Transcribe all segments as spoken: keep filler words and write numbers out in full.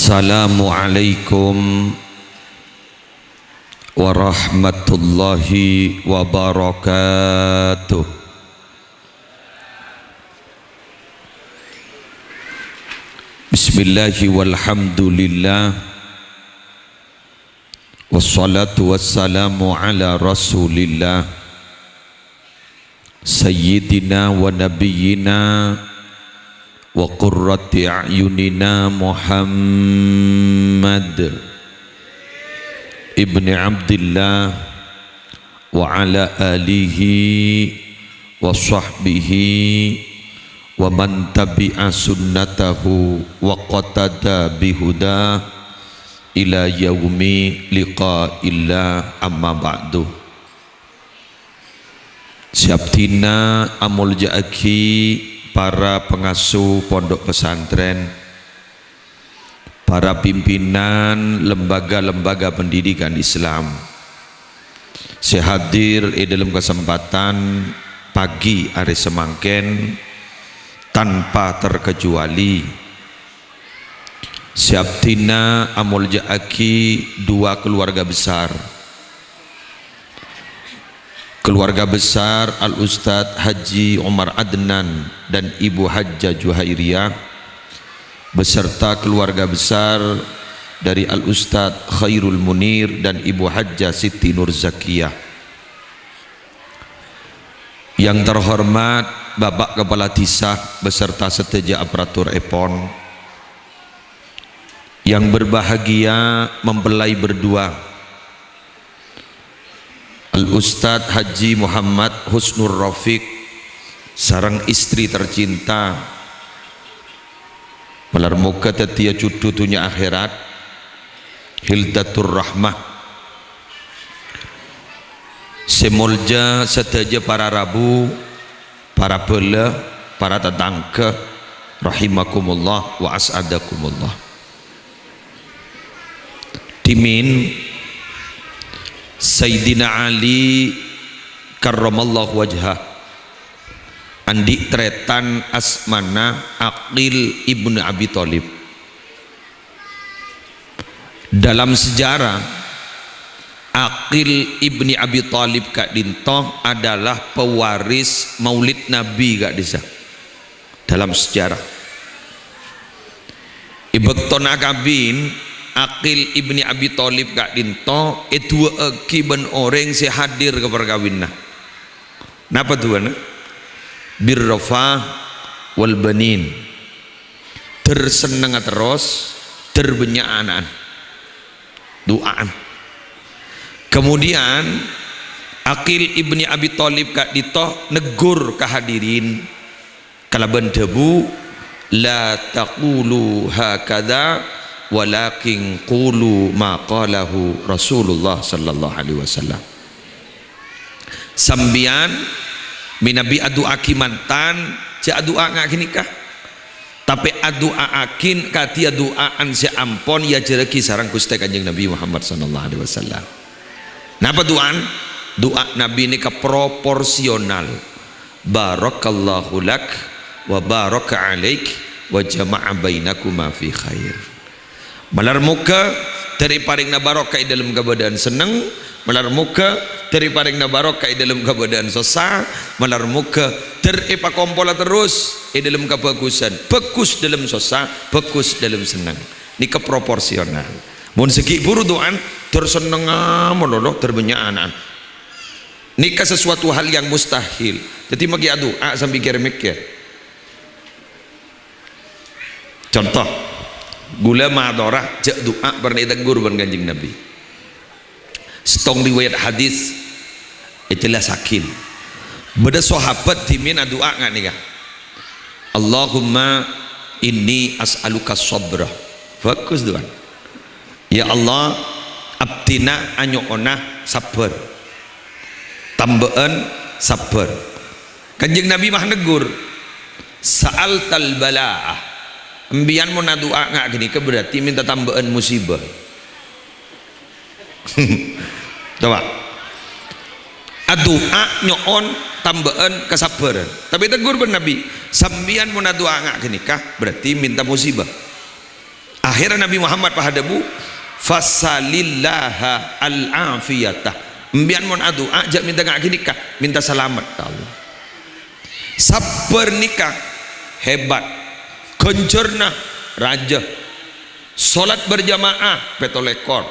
Assalamualaikum warahmatullahi wabarakatuh. Bismillahi walhamdulillah. Wassalatu wassalamu ala Rasulillah, Sayyidina wa Nabiyyina wa Qurrati A'yunina Muhammad ibni Abdillah, wa ala alihi wa sahbihi wa man tabi'a sunnatahu wa qatada bihuda ila yaumi liqa'illah, amma ba'du. Sè abdhina amolja'aghi para pangasuh pondok pesantren, para pimpinan lembaga-lembaga pendidikan Islam sè hadir è dâlem kasempadhân pagi arè samangkèn tanpa terkecuali. Sè abdhina amolja'aghi dua keluarga besar. Keluarga besar Al Ustadz Haji Omar Adnan dan Ibu Hajjah Juhairiyah, beserta keluarga besar dari Al Ustadz Khairul Munir dan Ibu Hajjah Siti Nurzakiyah. Yang terhormat Bapak Kepala Dhisa beserta sadhâjâ aparatur èpon. Yang berbahagia mempelai berdua, Al Ustadz Haji Muhammad Husnur Rafiq sareng istri tercinta. Malar moghâ dhâddhiyâ jhudhu dhunnya akhèrat, Hildatur Rahmah. Sè molja sadhâjâ para rabu, para bhâlâ, para tatangghâ, rahimakumullah wa as'adakumullah. Dhimèn Sayyidina Ali karramallahu wajhah andi' tarètan asmana Aqil ibnu Abi Thalib. Dalam sejarah, Aqil ibni Abi Thalib ka'dinto adalah pewaris Maulid Nabi ka'dissa'. Dalam sejarah. È bâktona akabin, Aqil ibni Abi Thalib ka'dinto èdu'âaghi bân orèng sè hadir ka parkabinnanna. Napa du'âna? Birrafa wal banin. Ter sennengnga terros, ter bânnya' ana'na. Du'â'ân. Kemudian, Aqil ibni Abi Thalib ka'dinto neggur ka hadirin kalabân dhâbu, "La taqulu hakadza, walakin qulu ma qalahu Rasulullah sallallahu alaihi wasallam." Sampèyan mènabi adu'aaghi mantan, jhâ' adu'a nga' ghânèka. Tapè adu'aaghi kadhi adu'a'an sè ampon èajhârraghi sareng Ghustè Kanjeng Nabi Muhammad sallallahu alaihi wasallam. Napa du'a'an? Du'a Nabi nèka proporsional. "Barakallahu lak wa baraka alaik wa jama'a bainakuma fi khair." Malar moghâ dhâri parèngna barokah è dâlem kabâdâ'ân senneng, malar moghâ dhâri parèngna barokah è dâlem kabâdâ'ân sossa, malar moghâ dhâr èpakompola terros è dâlem kabhâghusân, bhâghus dâlem sossa, bhâghus dâlem senneng. Nèka proporsional. Mon sè ghi' bhuru du'a'an, dhâr sennengnga malolo, dhâr bânnya' ana'na. Nèka sesuatu hal yang mustahil. Dhâddhi, maghi adu'a sambi kèr-mèkkèr. Conto, ghulâ matora jhâ' du'a pernah èteggur bân Kanjeng Nabi. Sèttong riwayat hadis èjellasaghi. Bâdâ sahabat dhimèn adu'a nga' nèka, "Allahumma inni as'aluka sabra." Bhâghus, du'âna. "Ya Allah, abdhina anyo'ona sabbhâr. Tambâ'ân sabbhâr." Kanjeng Nabi mah neggur, "Sa'altal balaa." Empèyan mon adu'a nga' ghânèka berarti mènta tambâ'ân musibâ. Coba. Adu'a nyo'on tambâ'ân kasabbhârân. Tapè èteggur bân Nabi, "Sampèyan mon adu'a nga' ghânèka, berarti mènta musibâ." Akhèrra Nabbhi Muhammad pas adhâbu, "Fas'alillaha al-afiyata." Empèyan mon adu'a, jhâ' mènta nga' ghânèka, mènta salamet ka Allah. Sabbhâr nèka hebat, ghânjhârna rajâ. Sholat berjamaah pètto lèkor,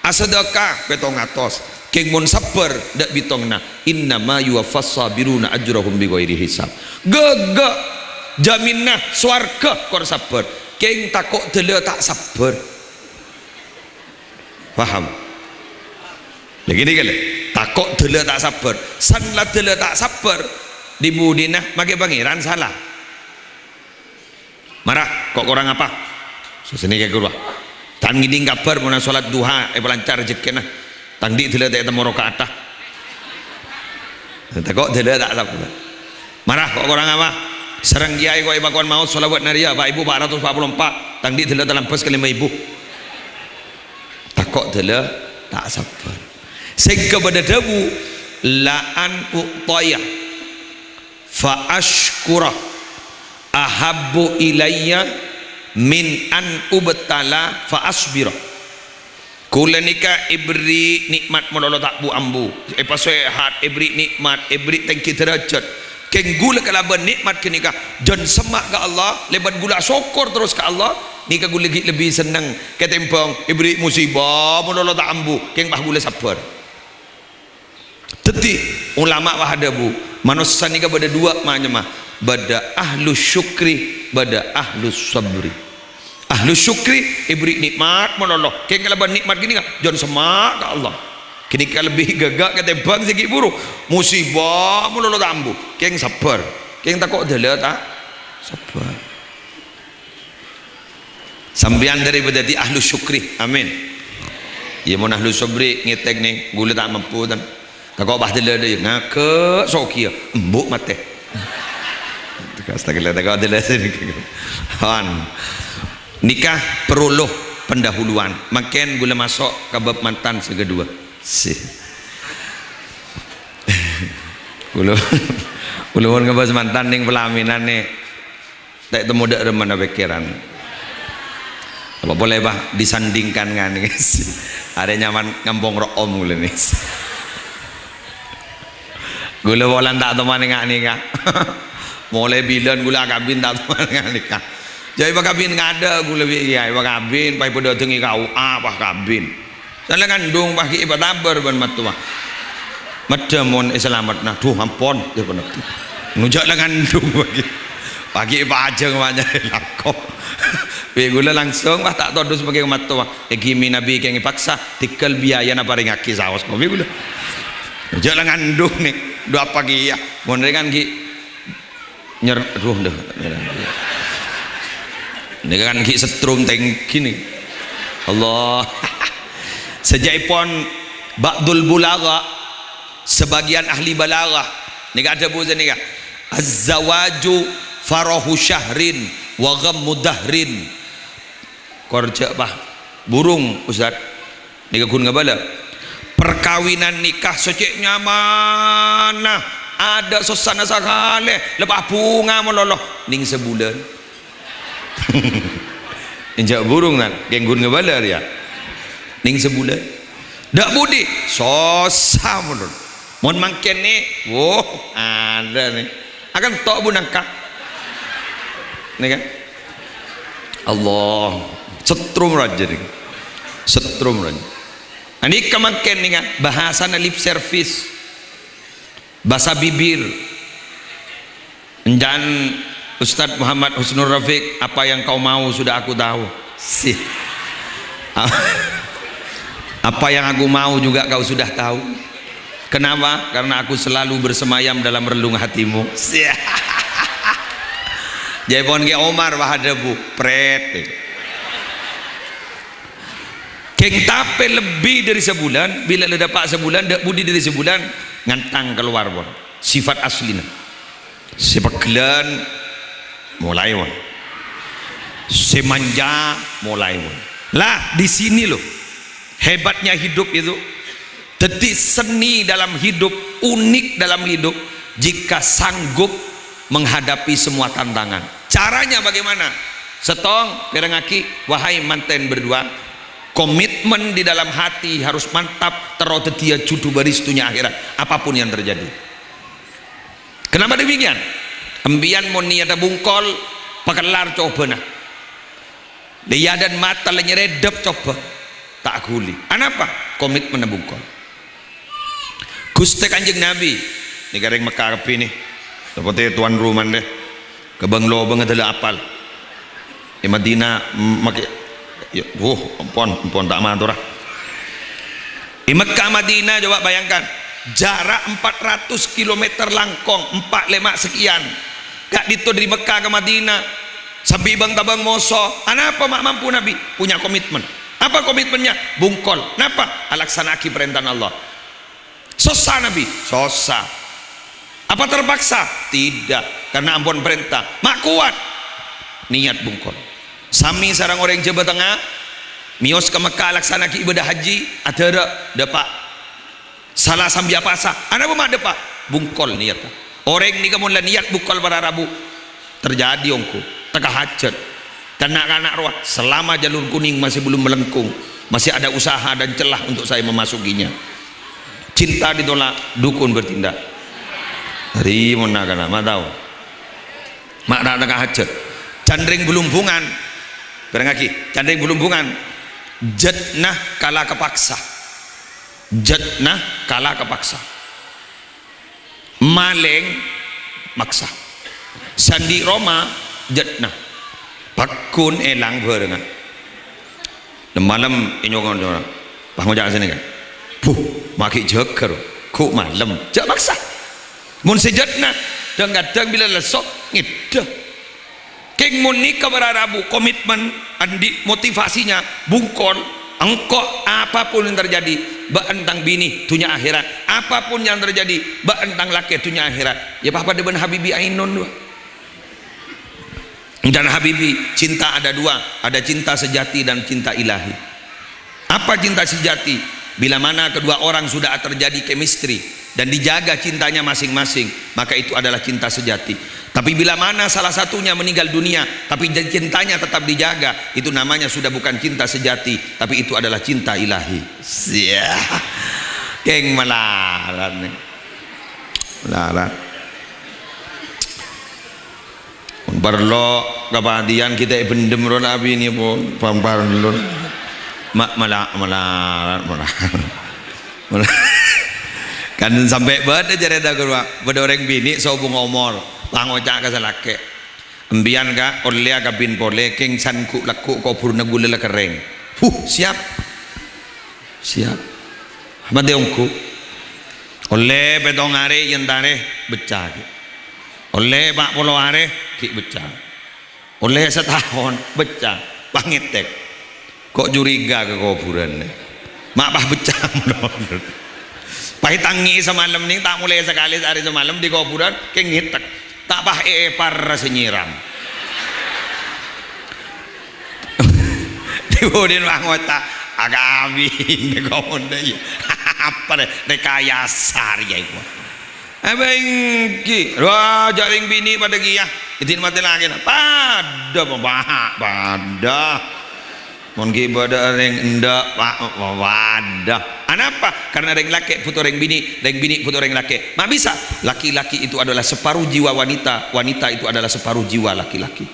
asadâka pèttong atos. Kèng mon sabbhâr, dâ' bhitongnga, "Innama yuwaffas sabiruna ajrahum bighairi hisab." Ghâghâ, jaminna sowarghâ kor sabbhâr. Kèng tako' dâlâ ta' sabbhâr. Paham? Lagi nèka lho, tako' dâlâ ta' sabbhâr. San la dâlâ ta' sabbhâr, di-budina makè Pangèran sala. Mara, ko' korang apa? Sè sanèka ghuru. Tan ngèdhing kabhâr mon sholat duha èpalancar rejhekkèna. Tang dhi' dâlâ ta' ètemmo raka'atta. Tako' dâlâ ta' sabbhâr. Mara, ko' korang apa? Sareng kèyaè ko' èpakon maos shalawat nariyah, Pak Ibu, pa' ratos pa' polo empa'. Tang dhi' dâlâ talambâs ka lèma èbu. Tako' dâlâ ta' sabbhâr. Sèngghâ bâdâ dhâbu, "La an u'taya fa asykura ahabbu ilayya min an ubtala fa asbira." Kaulâ nèka èberri' nè'mat malolo ta' bu-ambu, èpasèhat, èberri' nè'mat, èberri' tèngghi dârâjhât. Kèng ghulâ kalabân nè'mat ghânèka, jân semma' ka Allah, lèbât ghulâ asokkor terros ka Allah, nèka ghulâ ghi' lebbi senneng katèmbhâng èberri' musibâ malolo ta' ambu, kèng pas ghulâ sabbhâr. Dhâddhi, ulama pas adhâbu, manossa nèka bâdâ duwâ' manyemma, bâdâ ahlu syukri, bâdâ ahlu sabri. Ahlu syukri èberri' nè'mat malolo, kèng kalabân nè'mat ghânèka, jân semma' ka Allah. Ghânèka lebbi ghâghâ katèmbhâng sè ghi' buru. Musibâ malolo ta' ambu, kèng sabbhâr. Kèng tako' dâlâ ta' sabbhâr. Sampèyan dâri padhâddhi ahlu syukri. Amin. Iyâ, mon ahlu sabri ngètèk nèng, ghulâ ta' mampu, tan. Tako' pas dâlâ dâ, ngaghâ' sogiyâ, embu' matè. Astagfirullah, tako' dâlâ sini. Hon. Nèka parlo pendahuluan. Mangkèn ghulâ maso' ka bab mantan sè kaduwâ. Si. Ghulâ, ghulâ mon ngabâs mantan nèng pelaminan nè. Ta' ètemmo dâ' remmana pèkkèran. Apa polè, Bah, disandingkan ngan, guys. Arè nyaman ngampong ro'om ghulâ, guys. Ghulâ polana ta' toman nga' nèka. Molaè bilân ghulâ akabin ta' toman nga' nèka. Jâ' èpakabin ngadâ' ghulâ bi' kèyaè, èpakabin, pas èpadâtengngè K U A, pas kabin. Sala ngandung pas ghi' èpatabâr bân mattowa. Meddhâ mon èsalametna, "Dhu, ampon," dhâbuna. "Nujâ' la ngandung pas ghi'." Pas ghi' èpajâng panyarè lako. Bi' ghulâ langsung, pas ta' todus paghi' ka mattowa. Èghimè nabbhi kèng èpaksa, tèghâl biayana parèngaghi saos, ko' bi' ghulâ. "Nujâ' la ngandung, nè. Dhu, apa kèya?" Mon rè kan ghi' Nyer-, aduh, ndah. Nèka kan ghi' setrum tèngghi nèka. Allah. Sajâ'èpon ba'dul bulagha, sebagian ahli balaghah, nèka adhâbu sanèka, "Az-zawaju farahu syahrin wa ghammu dahrin." Kor jâ', Pak. Burung, Ustaz. Nèka ghun ngabâlâ. Parkabinan nèka sè cè' nyamanna, adâ' sossana sakalè, la pabhunga malolo. Nèng sabulân. Enjâ' burung, tan. Kèng ghun ngabâlâ rèya. Nèng sabulân. Dâ' budi, sossa malolo. Mon mangkèn nè, woh, adâ' nè. Akan to' bu nangka. Nèka. Allah. Setrum rajâ nèka. Setrum rajâ. Anèka mangkèn nèka, bahasana lip service. Bhâsa bibir. Enjân Ustadz Muhammad Husnul Rafiq, "Apa yang kau mau sudah aku tahu." Sih. Apa yang aku mau juga kau sudah tahu. Kenapa? Karena aku selalu bersemayam dalam relung hatimu. Sih. Jâ' pon Kè Omar, wah, adhâbu, pret. Kèng tapè lebbi dâri sabulân, bilâ la dâpa' sabulân, dâ' budi dâri sabulân, ngantang kalowar, pon. Sifat aslina. Sè pegghellân, molaè, pon. Sè manja, molaè, pon. Lah, di sini loh, hebatnya hidup itu. Dhâddhi, seni dalam hidup, unik dalam hidup, jika sanggup menghadapi semua tantangan. Caranya bagaimana? Sèttong, pèrèngngaghi, wahai manten berdua, komitmen di dalam hati harus mantap, terro dhâddhiyâ judhu bâris dhunnya akhèrat, apapun yang terjadi. Kenapa demikian? Empèyan mon niyatta bungkol, pakellar cobâna. Lè yâ dân mata lè nyerèdep coba, ta' ghuli. Anapa? Komitmenna bungkol. Ghustè Kanjeng Nabi, nèka rèng Mekkah kabbhi nè. Sapotè tuan rumana rè. Kèbâng-lobâng adâ' la apal. È Madinah, m-, makè, ya, wuh, ampon, ampon, ta' matora. È Mekkah Madinah, coba bayangkan, jarak empat ratus kilometer langkong, empat lèma' sekian. Ka'dinto dâri Mekkah ka Madinah, sabbhi bâng-tabâng moso. Anapa ma' mampu Nabi? Punya komitmen. Apa komitmennya? Bungkol. Napa? Alaksana'aghi parèntana Allah. Sossa Nabi? Sossa. Apa terpaksa? Tidak, karena ampon parènta. Ma' kowat? Niyat bungkol. Sami sareng orèng Jhâbâ Tengnga, mèyos ka Mekkah alaksana'aghi ibâdâh haji, adârâ, dâpa'. Sala sambiyâ pasa. Anapa ma' dâpa'? Bungkol niyatta. Orèng nèka mon la niyat bungkol para rabu, terjadi ongghu, tekka hajat. Kan na'-kana' rowa, selama jalur kuning masih belum melengkung, masih ada usaha dan celah untuk saya memasukinya. Cinta ditolak, dukun bertindak. Hari mon na'-kana', ma' tao. Ma' ta' tekka hajat. Can rèng Blumbungan, pèrèngngaghi, can rèng Blumbungan, jhâtna kala kapaksa. Jhâtna kala kapaksa. Malèng maksa. Sè andi' roma jhâtna. Pagghun èlang bhârângnga. Malem ènyokon, pas ngoca' sènè, kan. Buh, ma' ghi' jhâghâr. Ghu' malem. Jhâ' maksa. Mon sè jhâtna, dhâng-kadhâng bilâ lesso, ngèdhâ. Kèng mon nèka para rabu, komitmen, andi' motivasinya, bungkol, engko' apapun yang terjadi, bâ'en tang binè dhunnya akhèrat, apapun yang terjadi, bâ'en tang lakè dhunnya akhèrat. Ya, pa-, padâ bân Habibi Ainun, wa. Dan Habibi, cinta ada dua, ada cinta sejati dan cinta ilahi. Apa cinta sejati? Bila mana kedua orang sudah terjadi chemistry dan dijaga cintanya masing-masing, maka itu adalah cinta sejati. Tapi bila mana salah satunya meninggal dunia, tapi cintanya tetap dijaga, itu namanya sudah bukan cinta sejati, tapi itu adalah cinta ilahi. Sia. Kèng malarat nè. Malarat. Mon parlo kapadhiyân kita èbhendhem rowa abinè pon, pon parlo. Ma-, mala-, mala-, mala-, kan sampè' bâdâ carèta ghâruwa, bâdâ orèng binè' sobung omor, pangoca' ka sè lakè'. Empèyan, Ka', ollè akabin polè, kèng san ghu'-lagghu' kobhurrâ ghulâ la kerrèng. Huh, siap. Siap. Matè ongghu. Ollè pèttong arè, èyentarè, beccaghi. Ollè pa' polo arè, ghi' beccaghi. Ollè sataon, beccaghi. Pangètèk. Ko' curiga ka kobhurân. Ma' pas beccaghi. Pas ètangngè'è samalem nèng, ta' molè sakalè saarè samalem è kobhurân, kèng ngètèk. Ta' pas èpar sè nyèram. Dibudin pangoca', akabin, komonda, iyâ. Apa rè? Rekayasa rèya iku. Apa ènggi? Wah, jhâ' rèng binè' padâ kèya. Èdin matè lakèna. Padâ, pa-, padâ. Mon ghi' bâdâ orèng endâ', pa-, pa-, padâ. Anapa? Karena rèng lakè' bhuto rèng binè', rèng binè' bhuto rèng lakè'. Ma' bisa? Laki-laki itu adalah separuh jiwa wanita, wanita itu adalah separuh jiwa laki-laki.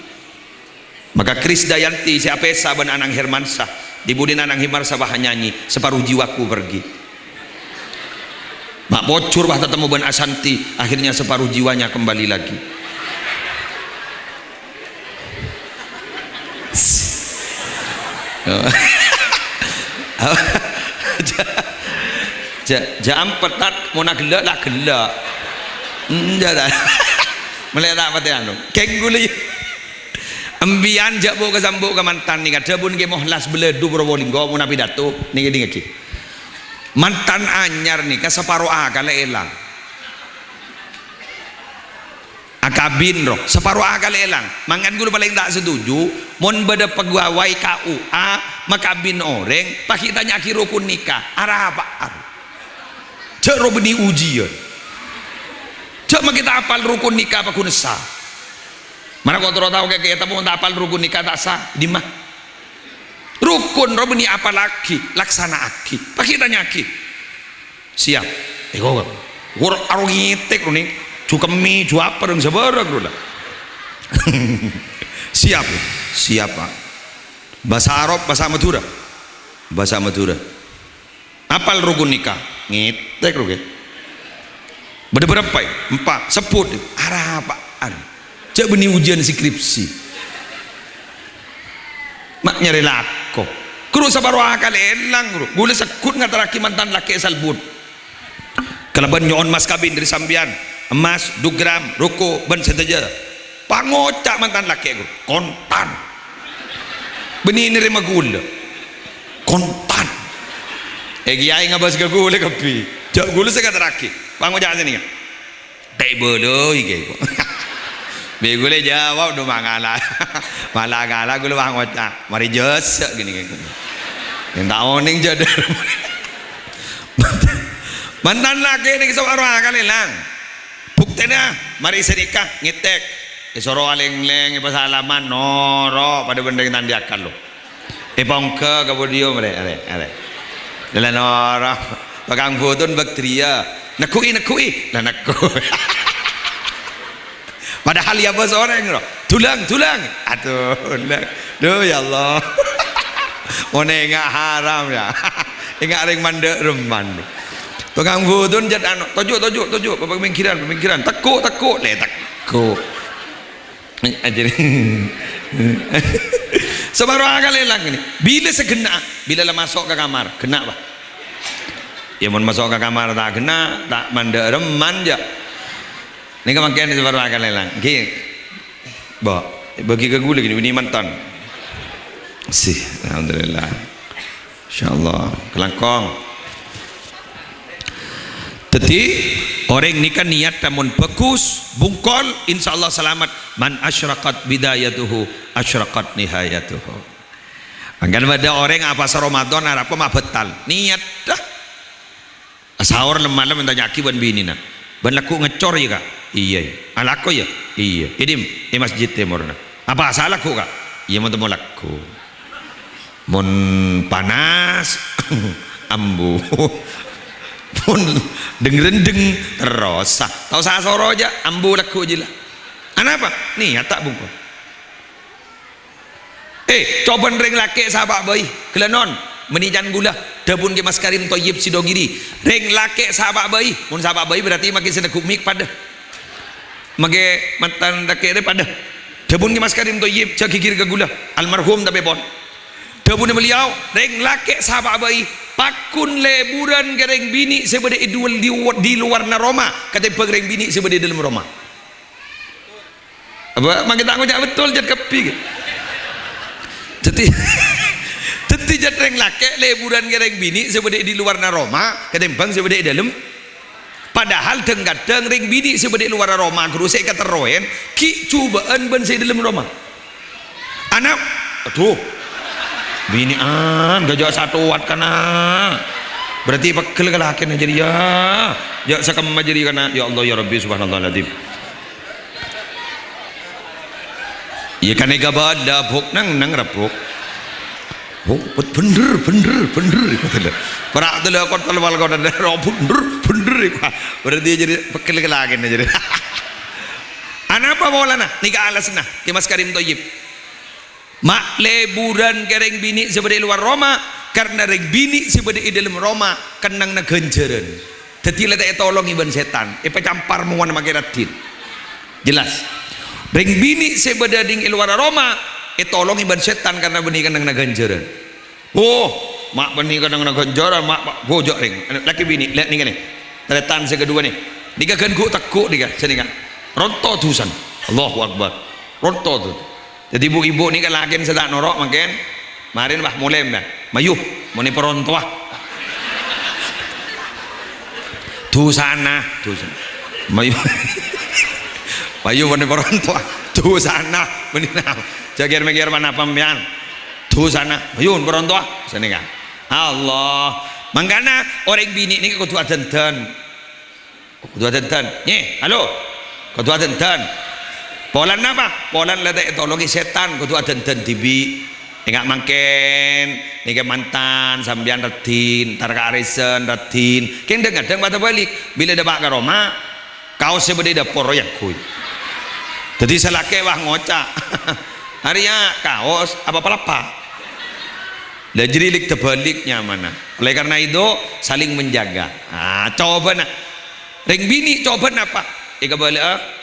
Maka Krisdayanti sè apèsa bân Anang Hermansyah, dibudin Anang Hermansyah pas nyanyi, "Separuh jiwaku pergi." Ma' pojhur pas tatemmo bân Ashanty, akhirnya separuh jiwanya kembali lagi. Jhâ-, jhâ-, jhâ' ampetat, mon aghellâ' la aghellâ'. Enjâ' ta'. Mellè ta' patè anu. Kèng ghuli. Empèyan jhâ' bu'-kasambu' ka mantan nèka, dhâbuna Kè Mukhlas Belladu Probolinggo, mon apidato, nèka dingngaghi. Mantan anyar nèka saparo akalla èlang. Akabin, ro, saparo akalla èlang. Mangkana ghulâ palèng ta' setuju, mon bâdâ pegawai K U A makabin orèng, pas ghi' tanya'aghi rukun nikah, arapa'an. Jhâ' ro bânnè ujiyân. Jhâ' makè ta' apal rukun nikah apa ghunessa. Mara kok terro tao kèkè, tapè mon ta' apal rukun nikah ta' sah, dimma? Rukun ro bânnè apallaghi, laksana'aghi. Paghi' tanya'aghi. Siap. Èko, wor aro ngètèk ro nè. Ju kemmè, ju apa, dâng sabârâng ro la. Siap. Siap, Pak. Bhâsa Arab, bhâsa Madhurâ. Bhâsa Madhurâ. Apal rukun nikah? Ngètèk ro, kè. Bâdâ bârâmpa, è? Empa'. Sebbhut. Arapa'an. Jhâ' bânnè ujian skripsi. Ma' nyarè lako. Ghuru saparo akalè èlang, ghuru. Ghulâ segghut ngaterraghi mantan lakè' salbut. Kalabân nyo'on mas kabin dâri sampèyan. Emmas, dugram, ruko, bân sadhâjâ. Pangoca' mantan lakè', ghuru. Kontan. Bânnè narèma ghulâ. Kontan. È, kèyaè ngabâs ka ghulâ kabbhi. Jhâ' ghulâ sè ngaterraghi. Pangoca' sè nèka. Ta' èbâlâi, kèyaè, kok. Bi' ghulâ èjâwâb, dhu, mangala. Mala ngala ghulâ pangoca'. Marè jhâsâ' ghânèka. Yang ta' onèng jhâ' dâ-, mantan lakè' nèka saparo akalè èlang. Buktèna, marè sè nikah, ngètèk. Èsoro alènglèng, èpasalaman, noro', padâ bân rèng ta' andi' akal, lo. Èpongghâ ka podium, arè, arè, arè. Dâlâ noro', tokang butun bâk dâriyâ. Negghu'i, negghu'i. La negghu'. Padahal ya bos orèng, lo. Dulang, dulang. Aduh, dulang. Duh, ya Allah. Mon enga' haram, ya. Enga' rèng mandhâ' remman. Tokang butun jhât anu, "Toju', toju', toju', paminggiran, paminggiran." Tegghu', tegghu', lè tegghu'. Ajâr. Saparo akalè èlang nèka. Bilâ sè ghenna'a? Bilâ la maso' ka kamar, ghenna', Pak. Ya, mon maso' ka kamar ta' ghenna', ta' mandhâ' remman, jhâ'. Nèka mangkèn saparo akalè èlang. Ngghi. Mbok, bâgi ka ghulâ ghânèka, bânnè mantan. Sih, alhamdulillah. Insyaallah, kalangkong. Dhâddhi, orèng nèka niyatta mon bhâghus, bungkol, insyaallah salamet. "Man asyraqat bidayatuhu, asyraqat nihayatuhu." Mangkana bâdâ orèng apasa Ramadan arapa ma' bâtal. Niyatta. Saor lem-malem ètanya'aghi bân binèna. "Bân lagghu' ngècor, yâ, Ka'?" "Iyâ, iyâ." "Alako, yâ?" "Iyâ." "È dimma?" "È masjid tèmorra." "Apasa lagghu', Ka'?" "Iyâ, mon temmo lagghu'." Mon panas, ambu. Mon deng-rendeng, terros. Sa-, ta' osa soro jâ', ambu lagghu' jiyâ la. Anapa? Niyatta bungkol. Eh, cobâna rèng lakè' sapa bhâi. Ghellâ' non, mènè can ghulâ. Dhâbuna Kè Mas Karim Thoyib Sidogiri. Rèng lakè' sapa bhâi. Mon sapa bhâi berarti makè sè neggu' mik padâ. Makè mantan lakè' rè padâ. Dhâbuna Kè Mas Karim Thoyib, jhâ' ghighir ka ghulâ, almarhum tapè pon. Dhâbuna beliau, rèng lakè' sapa bhâi, pagghun lèburân ka rèng binè' sè bâdâ è duwâl-, di, di luwarna roma, katèmbhâng rèng binè' sè bâdâ è dâlem roma. Apa, makè ta' ngoca' betul, jhât kabbhi, ghi. Dhâddhi, dhâddhi jhât rèng lakè' lèburân ka rèng binè' sè bâdâ è di luwarna roma, katèmbhâng sè bâdâ è dâlem. Padahal dhâng-kadhâng rèng binè' sè bâdâ è luwarra roma ghuru sè èkaterrowèn ghi' jhubâ'ân bân sè è dâlem roma. Ana', adhu, binè'an ghâjâ' satowat kana. Berarti pegghel ka lakèna jârèya. Jâ' sakemma jârèya kana. Ya Allah, ya Rabbi, subhanallahal adzim. Iyâ, ghânèka bâdâ, Buk, neng-neng, ra, Buk. Oh, bet-, bhendher, bhendher, bhendher, iku tadi. Para' tadi aku telepon kau tadi, oh, bhendher, bhendher, iku. Berarti jadi pegghel ka lakèna jadi. Anapa polana? Nèka alasanna, Kè Mas Karim Thoyib. Ma' lèburân ka rèng binè' sè bâdâ è luar roma, karna rèng binè' sè bâdâ è dâlem roma kennengnganna ghânjhârân. Dhâddhi la ta' ètolongè bân sètan, èpacampar mowana makè raddhin. Jelas? Rèng binè' sè bâdâ ding è lowarra roma ètolongè bân sètan karna bânnè kennengnganna ghânjhârân. Oh, ma' bânnè kennengnganna ghânjhârân, ma', ma', bhujâ' rèng. Lakè binè', lè' nèka nè. Tarètan sè kaduwâ nè. Nèka ghân ghu' tegghu' nèka, sè nèka. Ronto dhusana. Allahu Akbar. Ronto dhusana. Dhâddhi, bu-ibu nèka lakèna sè ta' noro' mangkèn, marèna, wah, molè, mèn. Mayu, mon èparontowa. Dhusana, dhusana. Mayu. Mayu, mon èparontowa. Dhusana, mènèna. Jhâ' kèr-mèkkèr manapa, sampèyan. Dhusana. Mayu, mon èparontowa. Sanèka. Allah. Mangkana, orèng binè' nèka kodhu adhândhân. Kodhu adhândhân. Nyè, halo. Kodhu adhândhân. Polana apa? Polana la ta' ètolongè sètan, kodhu adhândhân dhibi'. Enga' mangkèn, nèka mantan sampèyan raddhin, entar ka arèsan raddhin. Kèng dhâng-kadhâng pas abâli', bilâ dâpa' ka roma, kaos sè bâdâ è dâpor rowa èangghuy. Dhâddhi sè lakè' wah ngoca', "Arèya kaos apa palappa?" Lah jârèya lèk-tabâlik nyamana. Oleh karena itu, saling menjaga. Ah, cobâna. Rèng binè' cobâna apa? Èkabâlâ'â.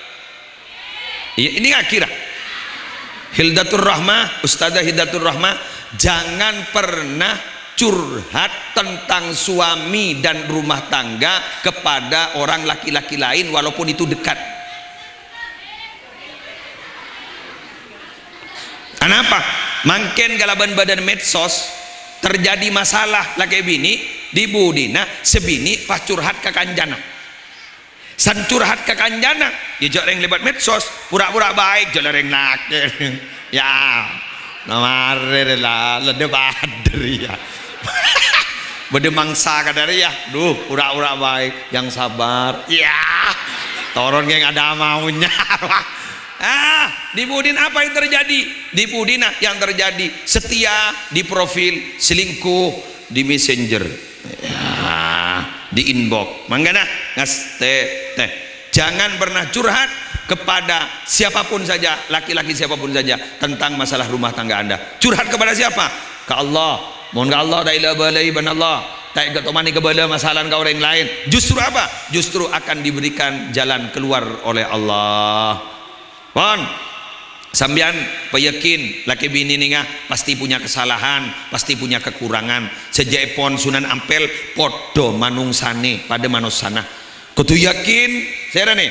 Iya, ini akhirnya. Hildatur Rahmah, Ustazah Hildatur Rahmah, jangan pernah curhat tentang suami dan rumah tangga kepada orang laki-laki lain walaupun itu dekat. Anapa? Mangkèn kalabân bâdâna medsos terjadi masalah lakè binè, di budina sè binè pas curhat ka kancana. San curhat ka kancana, ya jhâ' rèng lèbât medsos, pura-pura baik, jhâ' la rèng lakè'. Ya, namarè rè la, ledde padâ rèya. Bâdâ mangsa kadâ rèya, duh, pura-pura baik, yang sabar. Ya, toron kayak ada maunya. Ah, di budina apa yang terjadi? Di budina yang terjadi setia di profil, selingkuh di messenger. Ya, di inbox. Mangkana, ngastètè. Jangan pernah curhat kepada siapapun saja, laki-laki siapapun saja, tentang masalah rumah tangga Anda. Curhat kepada siapa? Ka Allah. Mon ka Allah, ta' èla-bâlâi bân Allah. Ta' èghâtomani kabâlâ masalah ka orèng laèn. Justru apa? Justru akan diberikan jalan keluar oleh Allah. Pon, sampèyan payakin, lakè binè nèka pasti punya kesalahan, pasti punya kekurangan. Sajâ'èpon Sunan Ampel padâ manongsanè, padâ manossana. Kodhu yakin, sèrana,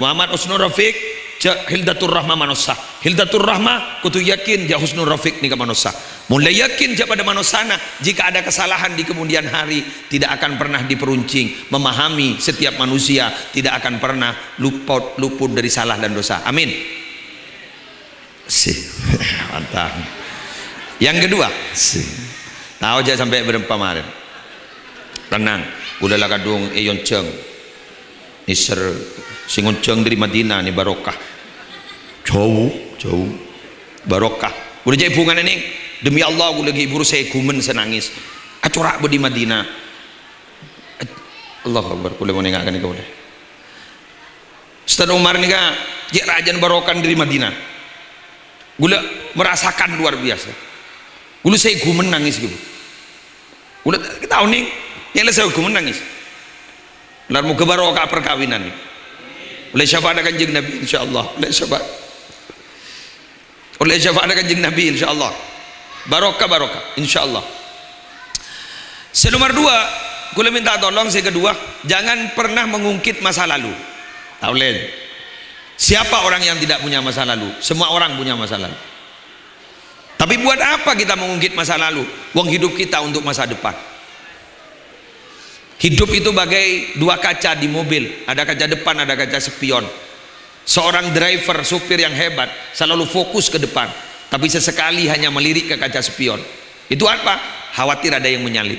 Muhammad Husnul Rafiq, jhâ' Hildatur Rahmah manossa. Hildatur Rahmah kodhu yakin jhâ' Husnul Rafiq nèka manossa. Mon la yakin jhâ' padâ manossana, jika ada kesalahan di kemudian hari, tidak akan pernah diperuncing. Memahami setiap manusia tidak akan pernah luput, luput dari salah dan dosa. Amin. Sih, mantap. Yang kedua, sih. Tao jhâ' sampè' bârâmpa marèn. Tenang, ghulâ la kadhung èyonjhâng. Nèser sè ngonjhâng dâri Madinah nè barokah. Jhâu, jhâu. Barokah. Ghulâ jhâ' bhungana, Nèng. Demi Allah, ghulâ ghi' bhuru sè ghumen sè nangès. Acora' bâdâ è Madinah. Allahu Akbar, ghulâ mon ènga' ghânèka polè. Ustaz Umar nèka, jhâ' rajâna barokah dâri Madinah. Ghulâ merasakan luar biasa. Ghulâ sè ghumen nangès gitu. Ghulâ ta' tao, Nèng, nyèlè sè ghumen nangès. Lar moghâ barokah perkawinan. Ollè syafa'at Kanjeng Nabi, insyaallah. Ollè syafa'at. Ollè syafa'at Kanjeng Nabi, insyaallah. Barokah, barokah, insyaallah. Sè nomor dua, ghulâ minta tolong, sè kedua, jangan pernah mengungkit masa lalu. Tao, Lèn? Siapa orang yang tidak punya masa lalu? Semua orang punya masa lalu. Tapi buat apa kita mengungkit masa lalu? Wong hidup kita untuk masa depan. Hidup itu bagai dua kaca di mobil, ada kaca depan, ada kaca spion. Seorang driver, supir yang hebat, selalu fokus ke depan, tapi sesekali hanya melirik ke kaca spion. Itu apa? Khawatir ada yang menyalip.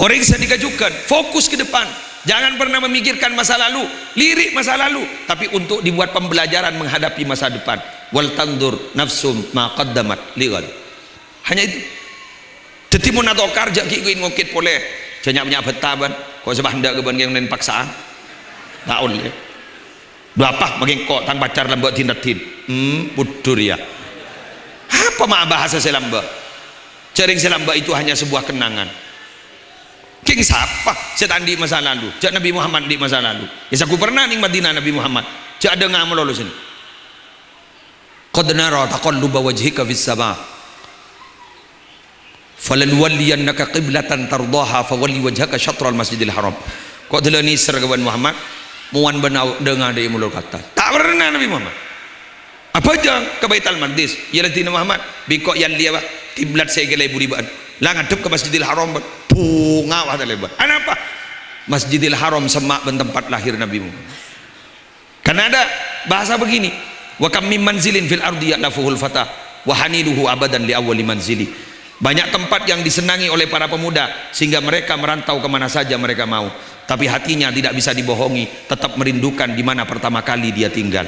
Orèng sè nèka jhughân fokus ke depan. Jangan pernah memikirkan masa lalu, lirik masa lalu, tapi untuk dibuat pembelajaran menghadapi masa depan. "Wal tanzur nafsum ma qaddamat lighad." Hanya itu. Dhâddhi mon atokar, jhâ' ghi' ngokit polè. Jhâ' nya'-nya' bhâta bân. Ko' sè bâ' endâ' ghâbân kèng paksaan. Ta' ollè. Dhu apa maghi engko' tang pacar lambâ' din-raddhin? Hmm, buddur ya. Apa ma' bhâsa sè lambâ'? Jhâ' rèng sè lambâ' itu hanya sebuah kenangan. Kèng sapa sè ta' andi' masa lalu? Jhâ' Nabi Muhammad andi' masa lalu. Ya, saku pernah nèng Madinah Nabi Muhammad. Jhâ' adhânga malolo sènè. "Qad nara taqalluba wajhika fis sama." "Falanuwalliyannaka qiblatan tardhaha fawalli wajhaka syatral Masjidil Haram." Ko' dâlâ nèser ka bân Muhammad, mowan bân au-, dhânga dâri molor ka attas. Ta' pernah Nabi Muhammad. Abhâjâng ka Baitul Maqdis, iyâ la dina Muhammad, bi' engko' yalli apa? Kiblat sè èkalèburi bâ'na. La ngadhep ka Masjidil Haram, bân. Bhunga wa talèbât. Anapa? Masjidil Haram semma' bân tempat lahir Nabi Muhammad. Karena ada bahasa begini, "Wa kam min manzilin fil ardi ya'lafuhul fata, wa haninuhu abadan li awwali manzili." Banyak tempat yang disenangi oleh para pemuda, sehingga mereka merantau ke mana saja mereka mau. Tapi hatinya tidak bisa dibohongi, tetap merindukan di mana pertama kali dia tinggal.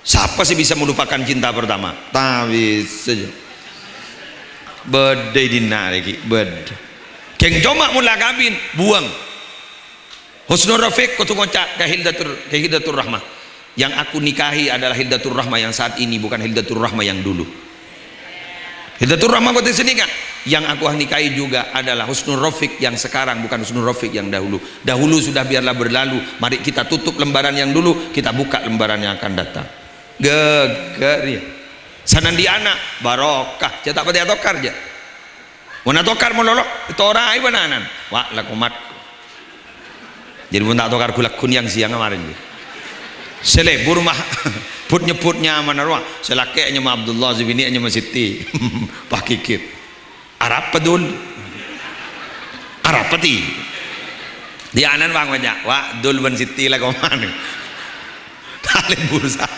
Sapa sè bisa melupakan cinta pertama? Ta' bisa, jâ. Bâdâ è dinna' rèya ghi', bâdâ. Ghing coma mon la kabin, buwâng. Husnul Rafiq kodhu ngoca' ka Hildatur, ka Hildatur Rahmah, "Yang aku nikahi adalah Hildatur Rahmah yang saat ini, bukan Hildatur Rahmah yang dulu." Hildatur Rahmah kodhu sè nèka, "Yang aku nikahi juga adalah Husnul Rafiq yang sekarang, bukan Husnul Rafiq yang dahulu. Dahulu sudah, biarlah berlalu. Mari kita tutup lembaran yang dulu, kita buka lembaran yang akan datang." Ghâghâr, yâ. Sanandi'ânna barokah, jâ ta' patè atokar, jâ. Mon atokar malolo, ètoraè bân ana'na. Wa', la komat. Jadi, mon ta' atokar ghulâ ghun yang siang kemarin, jâ. Sè lebur mah, but-nyebbut nyamana rowa. Sè lakè' nyama Abdullah, sè binè' nyama Siti. Pas ghighir. Arapa, Dul? Arapa, Ti? Di ana'na bân ngoca', "Wa', Dul bân Siti la komat." Talè bursa.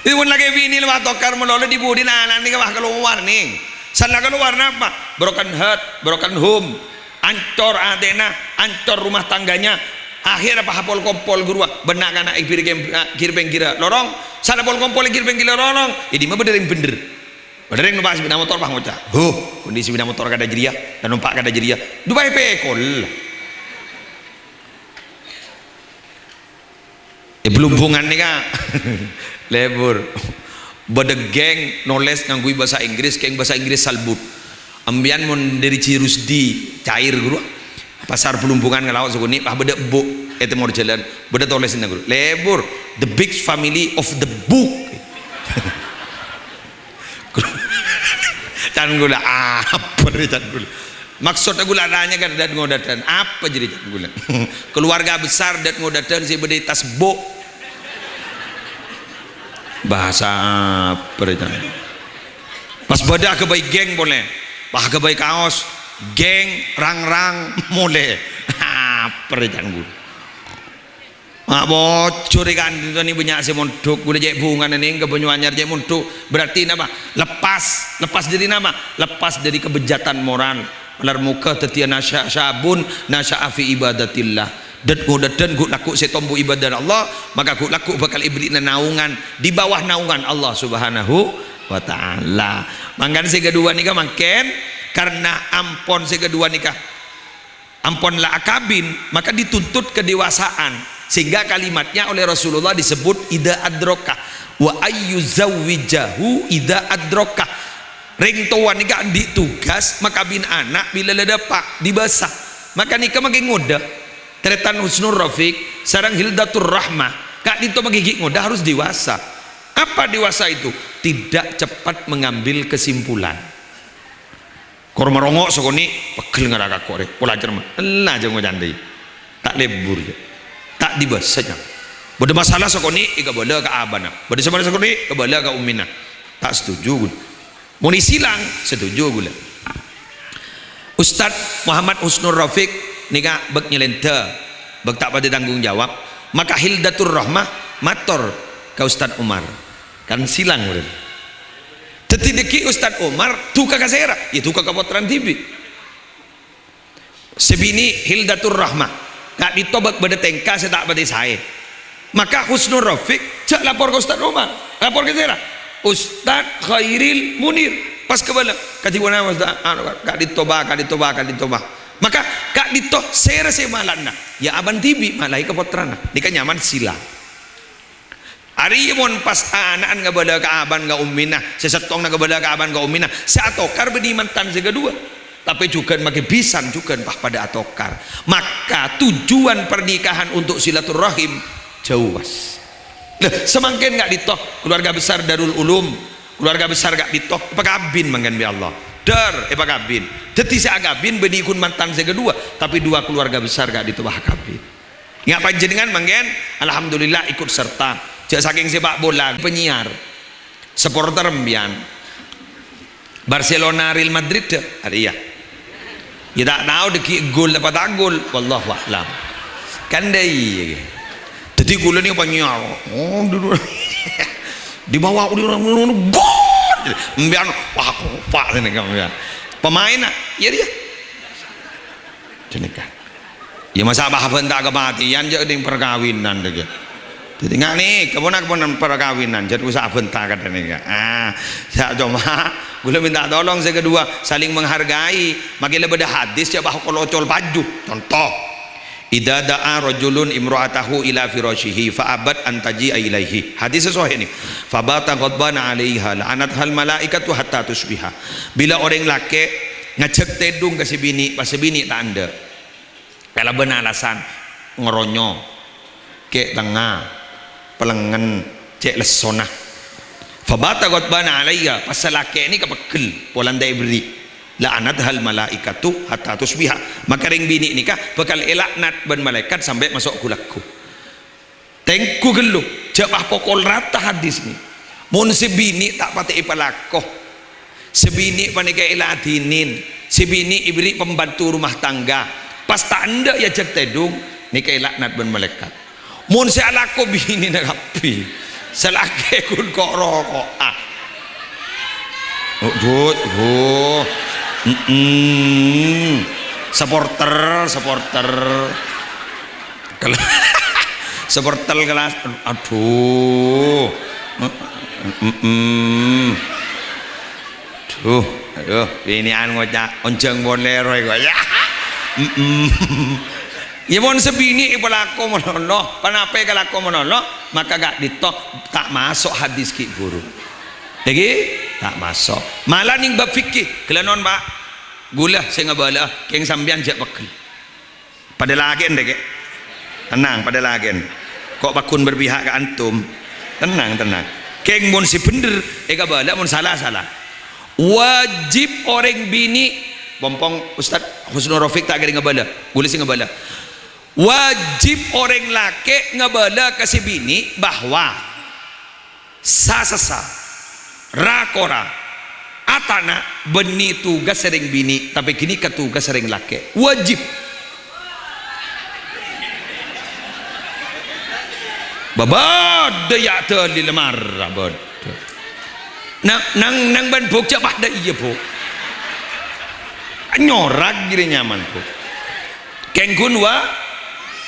Jadi, mon lakè binè la atokar malolo, di budina ana'na nèka, wah, kalowar, nèng. San la kalowar napa? Broken heart, broken home. Ancor atèna, ancor rumah tangganya. Akhirnya pas apol-kompol ghâruwa, bân na'-kana' è pèng-, è pèngghirra lorong. San apol-kompol è pèngghirra lorong, è dimma bâdâ rèng bhendher. Bâdâ rèng numpa' sepeda motor, pas ngoca', "Huh, kondi sepeda motor kadâ' jârèya, la nompa' kadâ' jârèya." Dupaè pèkol. È Blumbungan nèka, lebur. Bâdâ ghing nolès ngangghuy bhâsa Inggris, ghing bhâsa Inggris salbut. Empèyan mon dâri Jirusdi, cair ghâruwa. Pasar Blumbungan ngalaok sakonè', pas bâdâ ebbhu' è tèmor jhâlân. Bâdâ tolèsanna ghâruwa. Lebur, "The big family of the book." Can ghulâ, apa rè can ghulâ? Maksodda ghulâ nanya ka dâ' ngodâdhân, apa jârèya can ghulâ? Keluarga besar dâ' ngodâdhân sè bâdâ è attas bu'. Bhâsa apa rè can? Pas bâdâ aghâbây ghing polè. Pas aghâbây kaos, ghing rang-rang molè. Apa rè can ghulâ? Ma' bocor è ka'dinto nè bânnya' sè mondhuk, ghulâ cè' bhungana nèng ka Banyuanyar cè' mondhuk. Berarti napa? Lepas. Lepas dâri napa? Lepas dâri kabejjhâtan moral. Malar moghâ dhâddhiyâ nasya-, syabun nasya'a fi ibadatillah. Dâ' ngodâdhân ghu' lagghu' sè tombu ibadah Allah, maka ghu' lagghu' bhâkal èberri'na naungan di bawah naungan Allah Subhanahu wa Ta'ala. Mangkana sè kaduwâ nèka mangkèn, karna ampon sè kaduwâ nèka ampon la akabin, maka dituntut kedewasaan, sehingga kalimatnya oleh Rasulullah disebut "idza adroka", "wa ayyuzawwijahu idza adroka". Rèng towa nèka andi' tugas makabin ana' bilâ la dâpa', dibâsa. Maka nèka maghi ngodâ. Tarètan Husnul Rafiq sareng Hildatur Rahmah, ka'dinto maghi ghi' ngodâ harus dewasa. Apa dewasa itu? Tidak cepat mengambil kesimpulan. Kor marongo' sakonè', pegghel ngara kakko' rè, pola cerremma. Ella jhâ' ngocandhi. Ta' lebur, jhâ. Ta' dibâsa, jhâ. Bâdâ masalah sakonè', èkabâlâ ka abâna. Bâdâ masalah sakonè', èkabâlâ ka ummina. Ta' setuju ghulâ. Mon èsilang, setuju ghulâ. Ustadz Muhammad Husnul Rafiq nèka bâk nyèlèndhâ, bâk ta' patè tanggung jawab. Maka Hildatur Rahmah mator ka Ustadz Umar. Kan silang, bhender. Dhâddhi dhâggi' Ustadz Umar duka ka sèra? Yâ duka ka pottrana dhibi'. Sè binè' Hildatur Rahmah, ka'dinto bâ-, bâdâ tèngka sè ta' patè saè. Maka Husnul Rafiq jhâ' lapor ka Ustadz Umar. Lapor ka sèra? Ustadz Khairil Munir. Pas kabâlâ, "Kadhi ponapa, Ustadz?" Anu, ka'dinto bâ, ka'dinto bâ, ka'dinto bâ. Maka ka'dinto sèra sè malana? Yâ abâna dhibi' malaè ka pottrana. Nèka nyamana sila. Arèya mon pas ana'na ngabâlâ ka abâna ka ummina, sè sèttongnga ngabâlâ ka abâna ka ummina, sè atokar bânnè mantan sè kaduwâ. Tapè jhughân maghi bhisan jhughân pas padâ atokar. Maka tujuan pernikahan untuk silaturrahim jhâu, Mas. Lah, samangkèn ka'dinto, keluarga besar Darul Ulum, keluarga besar ka'dinto, èpakabin mangkèn bi' Allah. Dâr, èpakabin. Dhâddhi sè akabin bânnè ghun mantan sè kaduwâ, tapè dua keluarga besar ka'dinto pas akabin. Nga' panjhennengngan mangkèn, alhamdulillah, ikut serta. Jhâ' sakèng sepak bola, penyiar, supporter empèyan. Barcelona, Real Madrid, dâ', arèya. Yâ, ta' tao dhâggi' gol apa ta' gol, wallahu a'lam. Kan dâ' iyâ. Dhâddhi kaulâ nèka penyiar. Oh, dulu. Di bawah udah gol. Empèyan, wah, kompak nèka empèyan. Pemainna, yâ, dia. Ghânèka. Yâ, masa' bâ' bân ta' kapatèyan jhâ' ning parkabinan, dâ' ghâ. Dhâddhi nga' nèka, pon-, pon-, parkabinan, jhât usa abhânta kadhâng nèka. Ah, ya, coma, ghulâ minta tolong sè kedua, saling menghargai. Makè la bâdâ hadis, jhâ' pas kol-ocol paju. Conto, "Idza da'a rajulun imra'atahu ila firasyihi fa abat an taji'a ilaihi." Hadis sahih nèka. "Fa bata ghadbana 'alaiha, la'anathal malaikatu hatta tusbiha." Bilâ orèng lakè' ngajhâk tèdung ka sè binè', pas sè binè' ta' endâ'. Kalabân alasan ngeronyo, kè' tengnga, pelengngen, cè' lessona. "Fabata ghadbana 'alayya," pas sè lakè' nèka peggel, polana ta' èberri'. "La'anathal malaikatu hatta tusbiha." Maka rèng binè' nèka bhâkal èlaknat bân malaèkat sampè' maso' ghu-lagghu. Tèngghu ghâllu, jhâ' pas pokol rata hadis nè. Mon sè binè' ta' patè èpalako, sè binè' panèka èladhinin, sè binè' èberri' pembantu rumah tangga, pas ta' endâ' èajhâk tèdung, nèka èlaknat bân malaèkat. Mon sè alako binèna kabbhi, sè lakè' ghun ko'-roko'a. Oh, dut, oh. Mm-mm. Supporter, supporter. Kel-, supporter kelas, aduh. Mm-mm. Duh, aduh, binè'an ngoca', "Onjhâng polè roy kok, ya." Mm-mm. Ya, mon sè binè' èpalako manono, panapa èkalako manono, maka ka'dinto ta' maso' hadis ghi' bhuru. Èghi? Ta' maso'. Mala nèng bab fikih, ghellâ' non, Pak. Ghulâ sè ngabâlâ'â, kèng sampèyan jhâ' peggel. Padâ lakè'en, rè, kè'. Tenang, padâ lakè'en. Kok pagghun berpihak ka antum? Tenang, tenang. Kèng mon sè bhendher, èkabâlâ, mon sala, sala. Wajib orèng binè', pompong Ustaz Husnul Rafiq ta' kèra ngabâlâ, ghulâ sè ngabâlâ. Wajib orèng lakè' ngabâlâ ka sè binè' bahwa sa-sassa, ra-kora, atana', bânnè tugas rèng binè', tapè ghânèka tugas rèng lakè'. Wajib. Bâbâdâ ya' dalil mara bâdâ. Nang, nang, nang bân bhuk jhâ' padâ iyâ, Bu. Nyorak ghi' rè nyaman, Bu. Kèng ghun wa-,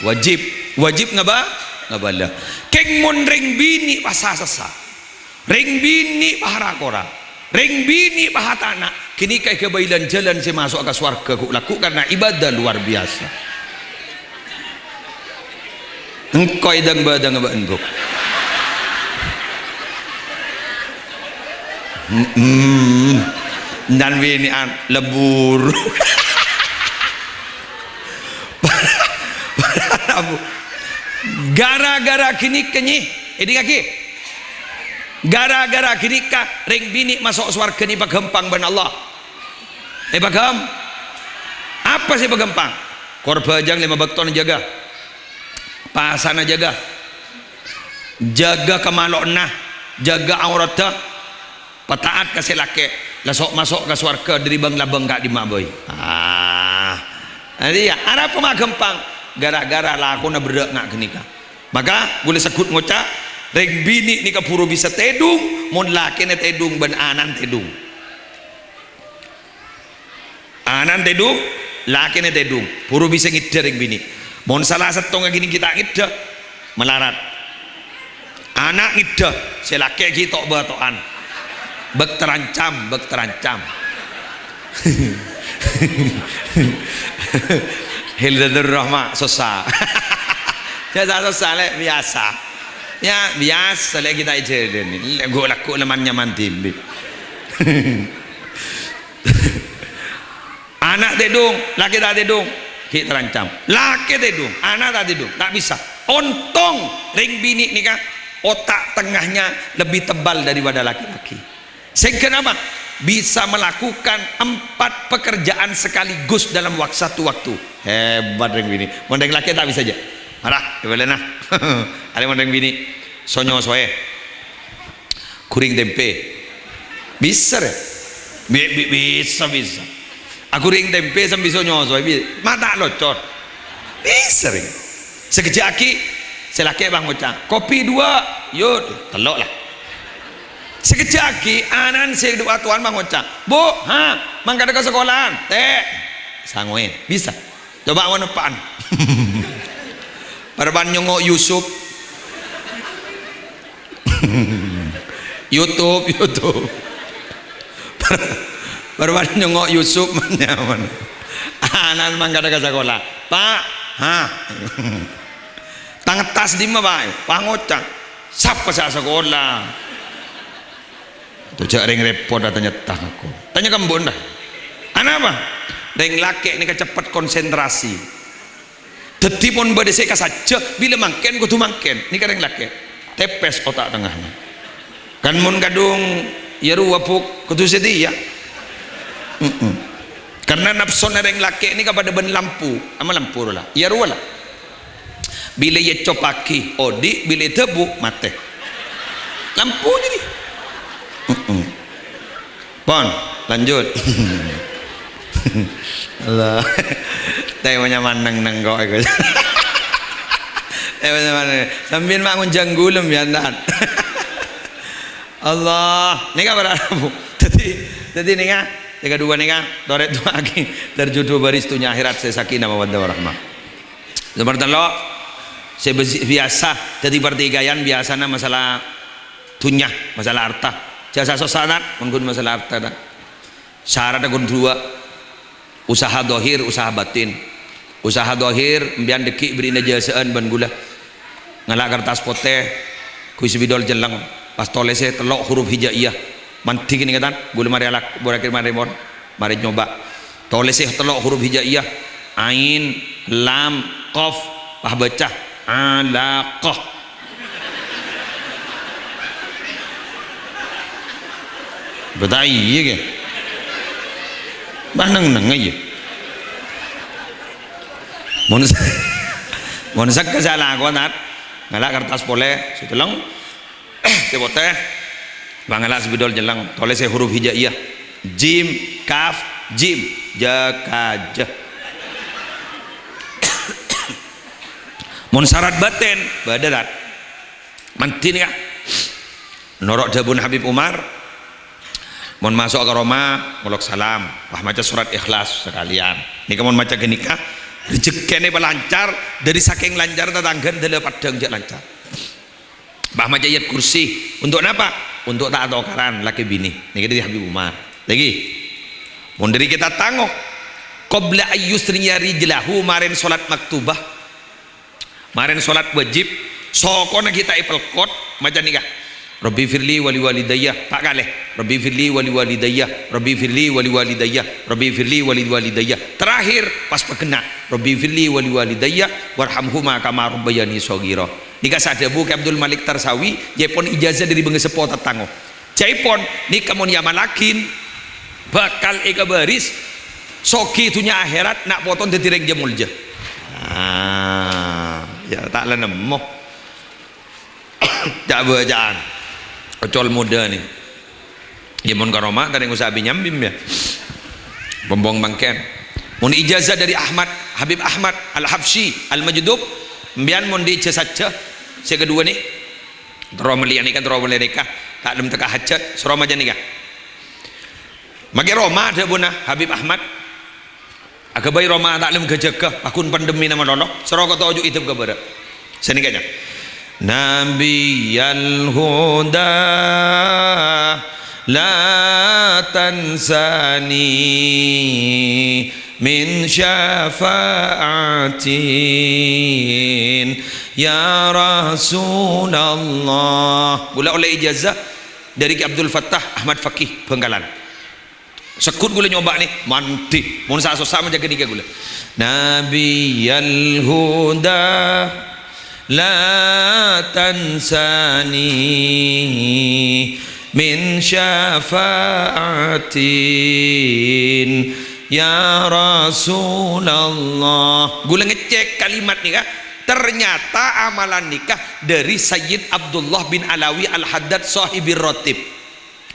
wajib. Wajib ngabâ-, ngabâlâ. Kèng mon rèng binè' pas sa-sassa. Rèng binè' pas ra-kora. Rèng binè' pas atana'. Ghânèka èghâbây lan-jhâlân sè maso'a ka sowarghâ ghu-lagghu karna ibadah luar biasa. Engko' èdâng-bâdâng bâ'en, Bu. Mm-mm. Nan binè'an lebur. Gara-gara ghânèka, nyè, èdingngaghi. Gara-gara ghânèka, rèng binè' maso' sowarghâ nè èpaghâmpang bân Allah. Èpaghâm-, apa sè èpaghâmpang? Kor bhâjâng lèma bâktona jâgâ. Pasana jâgâ. Jâgâ kamalo'na, jâgâ aoradhâ. Pata'at ka sè lakè', la so'-maso' ka sowarghâ dâri bâng-labâng ka'dimma bhâi. Ah. Iyâ, arapa ma' ghâmpang? Gara-gara lakona berrâ' nga' ghânèka. Maka, ghulâ segghut ngoca', rèng binè' nèka bhuru bisa tèdung, mon lakèna tèdung bân ana'na tèdung. Ana'na tèdung, lakèna tèdung, bhuru bisa ngèddhâ rèng binè'. Mon sala sèttongnga ghânèka ta' ngèddhâ, malarat. Ana' ngèddhâ, sè lakè' ghi' to'-bâto'an. Bâk terancam, bâk terancam. Hildatur Rahma, sossa. Biasa sossa, Lè', biasa. Ya, biasa, Lè', kita aja ini. Lè', ghu-lagghu lèman nyaman dhibi'. Ana' tèdung, lakè ta' tèdung, ghi' terancam. Lakè tèdung, ana' ta' tèdung, ta' bisa. Ontong rèng binè' nèka otak tengahnya lebih tebal daripada laki-laki. Sehingga apa? Bisa melakukan empat pekerjaan sekaligus dalam wak-, satu waktu. Hebat rèng binè'. Mon rèng lakè ta' bisa jâ. Malah, coba lèna. Alè mon rèng binè'. So-nyosoè. Ghuring tèmpè. Bisa, rè? Bi-, bi-, bisa, bisa. Aghuring tèmpè sambi so-nyosoè, bi-, ma' ta' locor. Bisa, rè. Sakejjhâ' aghi', sè lakè' bân ngoca', "Kopi dua." "Yo, tello' la." Sakejjhâ' aghi', ana'na sè duwâ' towan bân ngoca', "Bu, ha, mangkada ka sekolahan." "Tè'." Sangoè. Bisa. Coba mon eppa'an. Parappa'an nyongngo' Yusuf. YouTube, YouTube. Bâr-, bâr-, bâr-, nyongngo' Yusuf, nyaman. Ana'na mangkada ka sakola. "Pa', ha?" "Tang tas dimma, Pa'?" "Pangoca'." "Sapa sè asakola?" Toju' jhâ' rèng rèpot, atanya tang aku. Tanya ka embu'na. Anapa? Rèng lakè' nèka cepet konsentrasi. Dhâddhi, mon bâdâ sè èkasajjhâ, bilâ mangkèn kodhu mangkèn. Nèka rèng lakè'. Tèpès otak tengngana. Kan mon kadhung, iyâ rowa, Bu', kodhu satèya. Mm-mm. Karna napsona rèng lakè' nèka padâ bân lampu. Ama lampu rowa la. Iyâ rowa la. Bilâ ècopaghi, odi', bilâ èdhâbu, matè. Lampu jadi. Mm-mm. Pon, lanjut. Allah. Tè, nyaman neng-neng kok iku. Tè, nyaman neng. Sampèyan ma' ngonjhâng ghulem ya, Tan. Allah. Nèka para rabu. Dhâddhi, dhâddhi nèka, sè kaduwâ nèka, torè du'aaghi. Terjudul baris dunya akhèrat sè sakinah mawaddah warahmah. Nomer tello', sè besi-, biyasa dhâddhi partikaian biyasana masalah dhunnya, masalah arta. Jhâ' sa-sossa, Tan, mon ghun masalah arta, Tan. Saradhdhâ ghun duwâ', usaha dhahir, usaha batin. Usaha dhahir, empèyan dhâggi' bherri'na jhâsa'an bân ghulâ. Ngala' kertas potè, ghuy spidol celleng, pas tolèsè tello' huruf hijaiyah. Mandhi kènè', Tan, ghulâ marè alak-, bhur-akhir marè mon. Marè nyoba. Tolèsè tello' huruf hijaiyah. Ain, lam, qaf. Pas bâca, alaqah. Bâta iyâ, kè? Bâ neng-neng iyâ. Mon sa-, mon sakka' sè alako, Tan. Ngala' kertas polè, sè celleng. Sè potè, pangala' spidol celleng, tolèsè huruf hijaiyah. Jim, kaf, jim. Jâ, ka, jâ. Mon sarat batin, bâdâ, Tan. Mandhi nèka. Noro' dhâbuna Habib Umar, mon maso' ka roma, ngolok salam, pas maca surat Ikhlas sakalèyan. Nèka mon maca ghânèka, rejhekkèna palancar, dhâri sakèng lancar tatangghâna dâlâ paddhâng jhâ' lancar. Pas maca ayat kursi. Untuk napa? Untuk ta' atokaran lakè binè. Nèka dhâri Habib Umar. Lagi. Mon dhâri kita tango. Qabla ayyusniya rijlahu, marèn salat maktubah. Marèn salat wajib. Sokona kita èpelkot. Maca nèka. Rabbi firli wali walidayya. Pa' kalè. Rabbi firli wali walidayya. Rabbi firli wali walidayya. Rabbi firli wali walidayya. Terakhir, pas paghenna'. Rabbi firli wali walidayya. Warhamhuma kama rabbayani shaghira. Nèka sè adhâbu Kè Abdul Malik Tarsawi, jhâ'èpon ijazah dhâri bângaseppo tatanggo. Jhâ'èpon, nèka mon èamallaghi, bhâkal èkabâris, soghi dhunnya akhèrat, na' potona dhâddhi rèng jhâ' molja. Ah, ya, ta' la nemmo. Ca'-bâca'an. Ocol modâ nè. Iyâ, mon ka roma, ta' nèng usaha bi-nyambi, ya. Bombong mangkèn. Mon ijazah dhâri Ahmad, Habib Ahmad Al-Habsyi Al-Majdub, empèyan mon diijazah sajjhâ, sè kaduwâ nè, terro mellèya nèka, terro mellèya nèka, ta' lem tekka hajat, soro maca nèka. Makè roma dhâbuna Habib Ahmad, aghâbây roma ta' lem ghâjâghâ, paggun pandemina malolo, soro ka toju' idep ka bârâ'. Sanèka, Cak. Nabiyal huda la tansani min syafa'atin ya Rasulullah. Ghulâ ollè ijazah dhâri Kè Abdul Fattah Ahmad Faqih Bhângkalan. Segghut ghulâ nyoba nè, mandhi. Mon sa-, sossa maca ghânèka ghulâ. Nabiyal huda la tansani min syafa'atin ya Rasulullah. Ghulâ ngecek kalimat nèka, ternyata amalan nèka dhâri Sayyid Abdullah bin Alawi Al-Haddad Shahibir Ratib.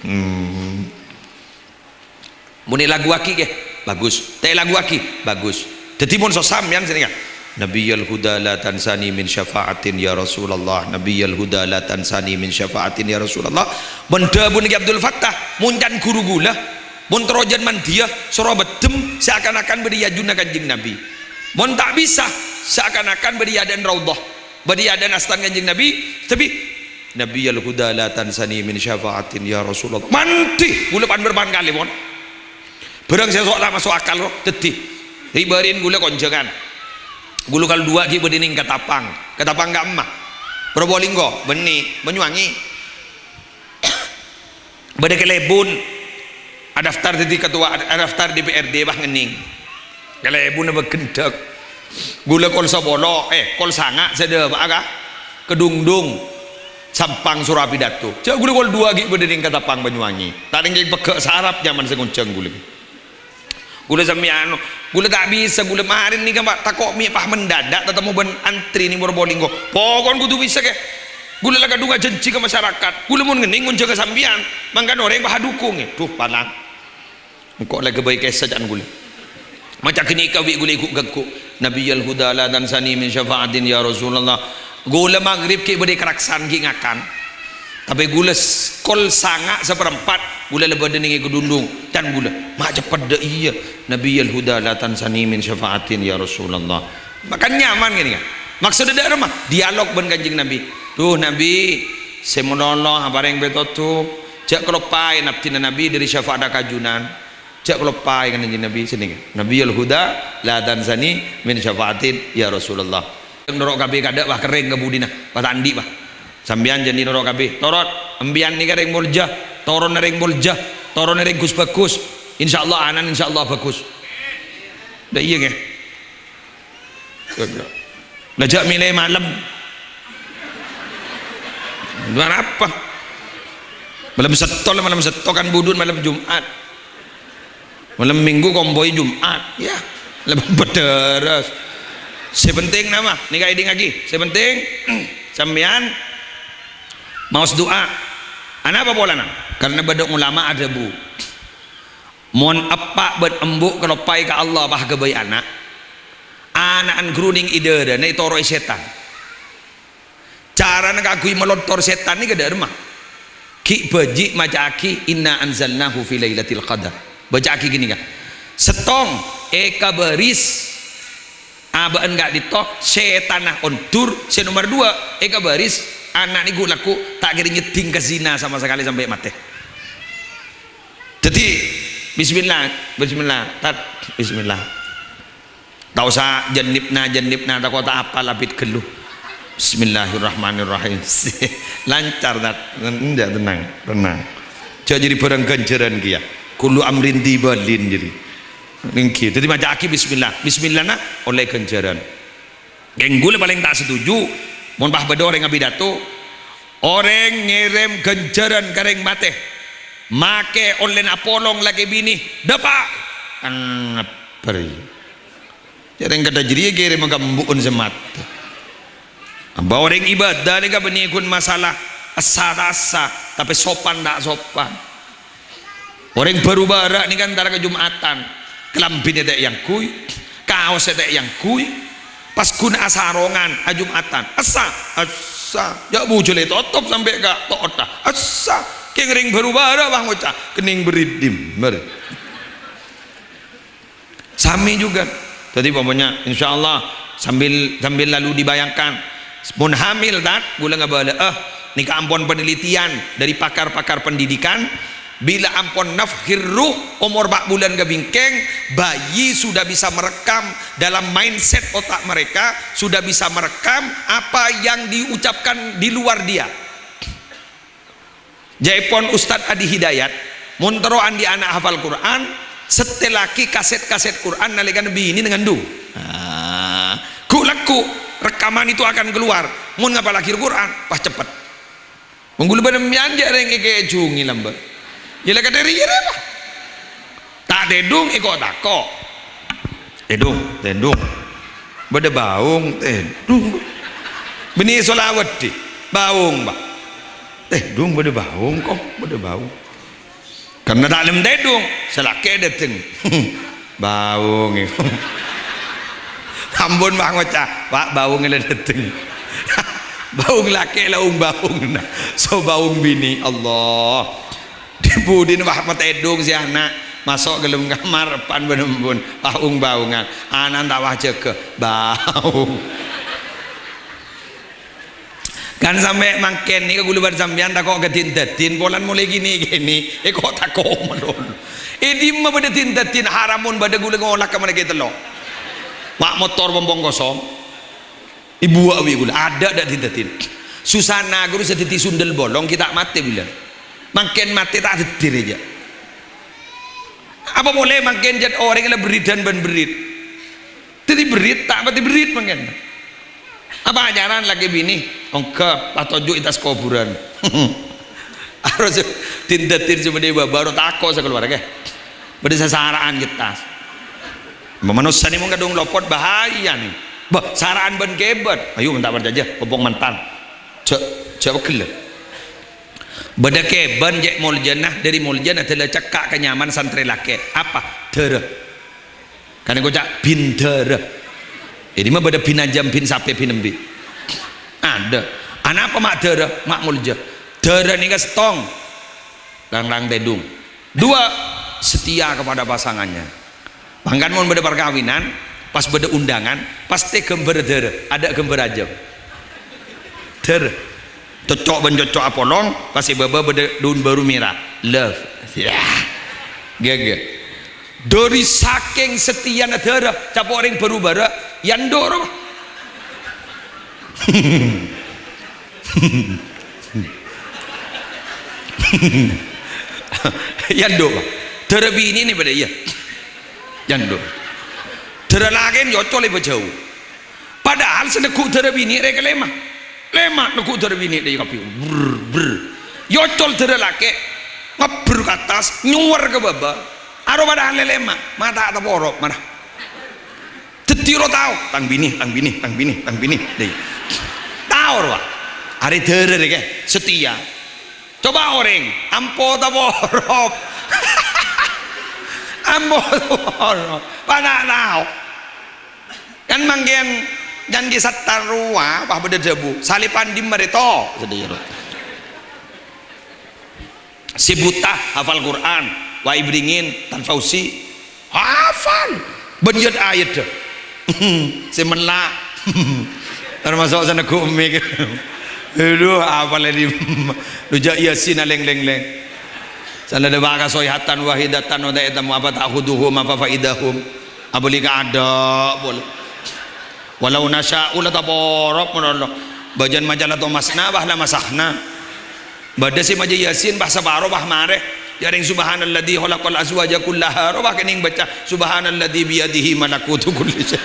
Hmm. Mon èlaguwaghi, kè, bagus. Ta' èlaguwaghi, bagus. Dhâddhi, mon sossa sampèyan sè nèka, "Nabiyal huda la tansani min syafa'atin ya Rasulullah, Nabiyal huda la tansani min syafa'atin ya Rasulullah." Mon dhâbuna Kè Abdul Fattah, mon can ghuru ghulâ, mon terro jhân mandhiyâ, soro beddem, seakan-akan bâdâ è ajunna Kanjeng Nabi. Mon ta' bisa, seakan-akan bâdâ è adâ'na Raudhah, bâdâ è adâ'na astana Kanjeng Nabi, tapè Nabiyal huda la tansani min syafa'atin ya Rasulullah. Mandhi, ghulâ pan-bârâmpan kalè, pon. Bârâng sè so' ta' maso' akal, kok. Dhâddhi, ribârin ghulâ konjhângan. Ghulâ kal duwâ' ghi' bâdâ neng Katapang. Katapang ka'emma. Probolinggo, bânnè, Banyuwangi. Bâdâ kalèbun. Adaftar dhâddhi ketua, adaftar D P R D, bâh, ngennèng. Kalèbunna bâghendhâk. Ghulâ kol sapolo, eh, kol sanga' sè dâpa'a ka Kedungdung. Sampang Surapidato. Jhâ' ghulâ kol duwâ' ghi' bâdâ neng Katapang Banyuwangi. Ta' neng kèng pegghâ' sarap nyaman sè ngonjhâng ghulâ. Ghulâ sampèyan, ghulâ ta' bisa, ghulâ marèn nèka, Pak, tako' mè' pas mendadak tatemmo bân antri neng Probolinggo. Pokon kodhu bisa, kè. Ghulâ la kadhung ajhânjhi ka masyarakat. Ghulâ mon ngennèng ngonjhâng ka sampèyan, mangkana orèng pas adukung, è. Duh, palang. Engko' la ghâbây kèsa ca'na ghulâ. Maca ghânèka bi' ghulâ ghu-, ghagghu'. Nabiyal huda la tansani min syafa'atin ya Rasulullah. Ghulâ maghrib ghi' bâdâ karaksan ghi' ngakan. Tapè ghulâ s-, kol sanga' saparempat, ghulâ la bâdâ neng è Kedungdung. Can ghulâ, "Ma' ceppet dâ' iyâ. Nabiyal huda la tansani min syafa'atin ya Rasulullah." Makan nyaman ghânèka. Maksodda dâ' remma, dialog bân Kanjeng Nabi. "Duh, Nabi, sè malolo aparèng pètodhuk. Jhâ' kaloppaè abdhina Nabi dâri syafa'atta ka ajunan. Jhâ' kaloppaè Kanjeng Nabi sè nèka. Nabiyal huda la tansani min syafa'atin ya Rasulullah." Noro' kabbi kadâ', wah, kerrèng ka budina. Wah, ta' andi', wah. Sampèyan jhâ' andi' noro' kabbi. Torot, empèyan nèka rèng molja, toronna rèng molja, toronna rèng ghus-bhâghus. Insyaallah ana'na insyaallah bhâghus. Dâ' iyâ, kè. La jhâ' mèlè malem. Buat apa? Malem Sètto, malem Sètto kan budhun malem Jumat. Malem Minggu kompoy Jumat. Ya, lebih bederes. Sè penting nama? Nèka èdingngaghi. Sè penting, sampèyan maos du'a. Anapa polana? Karena bâdâ ulama adhâbu. Mon eppa' bân embu' kaloppaè ka Allah pas ghâbây ana', ana'na ghârunèng è dârâna ètoro'è sètan. Carana kaangghuy malontor sètan nèka dâ' remma? Ghi' bhâji' maca'aghi, "Inna anzalnahu fi lailatul qadar." Bâca'aghi ghânèka, "Sèttong èkabâris abâ'na ka'dinto, sètanna ondur, sè nomer duwâ' èkabâris, ana' nèko lagghu' ta' kèra nyeddhing ka zina sama sakalè sampè' matè." Dhâddhi, bismillah, bismillah, tat, bismillah. Ta' osa jennibna, jennibna, tako' ta' apal abit ghâllu. Bismillahirrahmanirrahim. Lancar, tat. Enjâ', tenang, tenang. Jhâ' jadi bârâng ghânjhârân kèya. Kullu amrin dibalin jadi. Èngghi. Dhâddhi maca'aghi bismillah. Bismillahna ollè ghânjhârân. Kèng ghulâ palèng ta' setuju, mon pas bâdâ orèng abidato, orèng ngèrèm ghânjhârân ka rèng matè, makè ollèna apolong lakè binè, dâpa'! Angabber. Jhâ' rèng kadhâ' jârèya kèrèm ka embu'en sè matè. Abâ orèng ibâdâ nèka bânnè ghun masalah essa ta' essa, tapè sopan ta' sopan. Orèng bhuru bârâ' nèka èntara ka Jum'atan. Kalambhina ta' èangghuy, kaossa ta' èangghuy. Pas ghun asarongan, ajum'atan. Essa, essa. Jhâ' bujâlla ètotop sampè' ka to'otta. Essa. Kèng rèng bhuru bârâ' pas ngoca', "Kennèng bâriddhim, mara." Sami juga. Jadi, pokoknya, insyaallah, sambil, sambil lalu dibayangkan. Mon hamil, tat, ghulâ ngabâlâ'â. Nèka ampon penelitian dari pakar-pakar pendidikan. Bila ampon nafkhir ruh, omor empat bulan ka bingkèng, bayi sudah bisa merekam dalam mindset otak mereka, sudah bisa merekam apa yang diucapkan di luar dia. Jâèpon Ustadz Adi Hidayat, mon terro andi' ana' hafal Qur'an, settèllaghi kasèt-kasèt Qur'an nalèkana binèna ngandung. Ah, ghu'-lagghu' rekaman itu akan keluar. Mon ngapallaghi Qur'an, pas ceppet. Mon ghulâ bân sampèyan jhâ' rèng èkèjhungè lambâ'. Yâ la kadhâri yâ rèpa. Ta' tèdhung èko'-tako'. Tèdhung, tèdhung. Bâdâ baung, tèdhung. Binè Solaweddi, baung, Pak. Tèdhung bâdâ baung, kok bâdâ baung. Karna ta' lem tèdhung, sè lakè' dâteng. Baung, è. Ampon, Pak, ngoca', "Pak, baung la dâteng." Baung lakè' la ong-baong, nah. So baung binè, Allah. Di-budina pas matèdhung sè ana', maso' ka dâlem kamar, pan bân embun, pas ong-baongan. Ana'na ta' pas jâgâ, baung. Kan sampè' mangkèn nèka kaulâ bân sampèyan tako' ka din-dâdin, polana molaè kènè'-kènè', è, ko' tako' malolo. È dimma bâdâ din-dâdin, haram mon bâdâ kaulâ ngola' ka malaikat tello'. Ma' motor pompong kosong. Èbuwâ' bi' kaulâ, adâ' dâ' din-dâdin. Susana ghuru sè dhâddhi sundel bolong, ghi' ta' matè bilân. Mangkèn matè ta' dhâddhi rèya. Apa polè mangkèn jhât orèng la berridan bân berrit. Dhâddhi berrit, ta' matè berrit mangkèn. Apa ajaran lakè binè? Ongghâ, patoju' è attas kobhurân. Harus din-dâdin sè bâdâ è bâbâ, ro tako' sakeluarga. Bâdâ sasara'an è attas. Manossa nè mon kadhung lopot bahaya nè. Bâh, sara'an bân kèbân. Ayo, menta parcajâ, pompong mantan. Jhâ', jhâ' pegghel. Bâdâ kèbân cè' moljâna, dâri moljâna dâlla cekka' ka nyaman santrè lakè'. Apa? Dârâ. Kan èkoca' bin dârâ. È dimma bâdâ bin ajâm, bin sapè, bin embi'. Adâ'. Anapa ma' dârâ? Ma' moljâ. Dârâ nèka sèttong. Lang-lang tèdung. Dua, setia kepada pasangannya. Mangkana mon bâdâ parkabinan, pas bâdâ undangan, pastè ghâmbhâr dârâ, adâ' ghâmbhâr ajâm. Dârâ. Cocco' bân cocco' apolong, pas è bâbâ bâdâ daun bâru mèra. Love. Yah. Ghâghâ. Dâri sakèng setiyana dârâ, capo' orèng bâru bârâ', yando' rowa. Yando', Pak. Dârâ binè nè bâdâ, iyâ. Yando'. Dârâ lakè' èocol è bâjâu. Padahal sè neggu' dârâ binè' rè kalèma. Lèma' neggu' dârâ binè' dâ' kabbhi. Brr, brr. Èocol dârâ lakè'. Ngabbher ka attas, nyowar ka bâbâ. Aro padahal lè-, lèma'. Ma' ta' taporo', mara. Dhâddhi ro tao, "Tang binè, tang binè, tang binè, tang binè." Dâ' iyâ. Tao rowa. Arè dârâ rè kè, setia. Coba orèng, ampo taporo'. Ampo taporo'. Padâ tao. Kan mangkèn jhân ghi' sattar rowa, pas bâdâ dhâbu, "Salèpan dimma rè to?" Sè buta hafal Qur'an, wa ibringin, Tan Fauzi. Hafal. Bân yât-ayâddhâ. Sè mella'. Tamaso' sè neggu' mik. Aduh, hafal è dimma. Dujâ' Yasin alèng-lèng-lèng. Sala dâpa' ka soyhatan wahidatan wa ta'tammu apa ta'khuduhum apa faidahum. Abâli ka adâ' polè. Walau nasya'u la taporo' mon Allah. Bâjâna maca la tamasna, bâh la masahna. Bâdâ sè maca Yasin, bâh saparo, bâh marè. Jhâreng subhanalladzi khalaqal azwaja kullaha, ro bâh kènèng baca subhanalladzi biyadihi malakutu kulli syai'.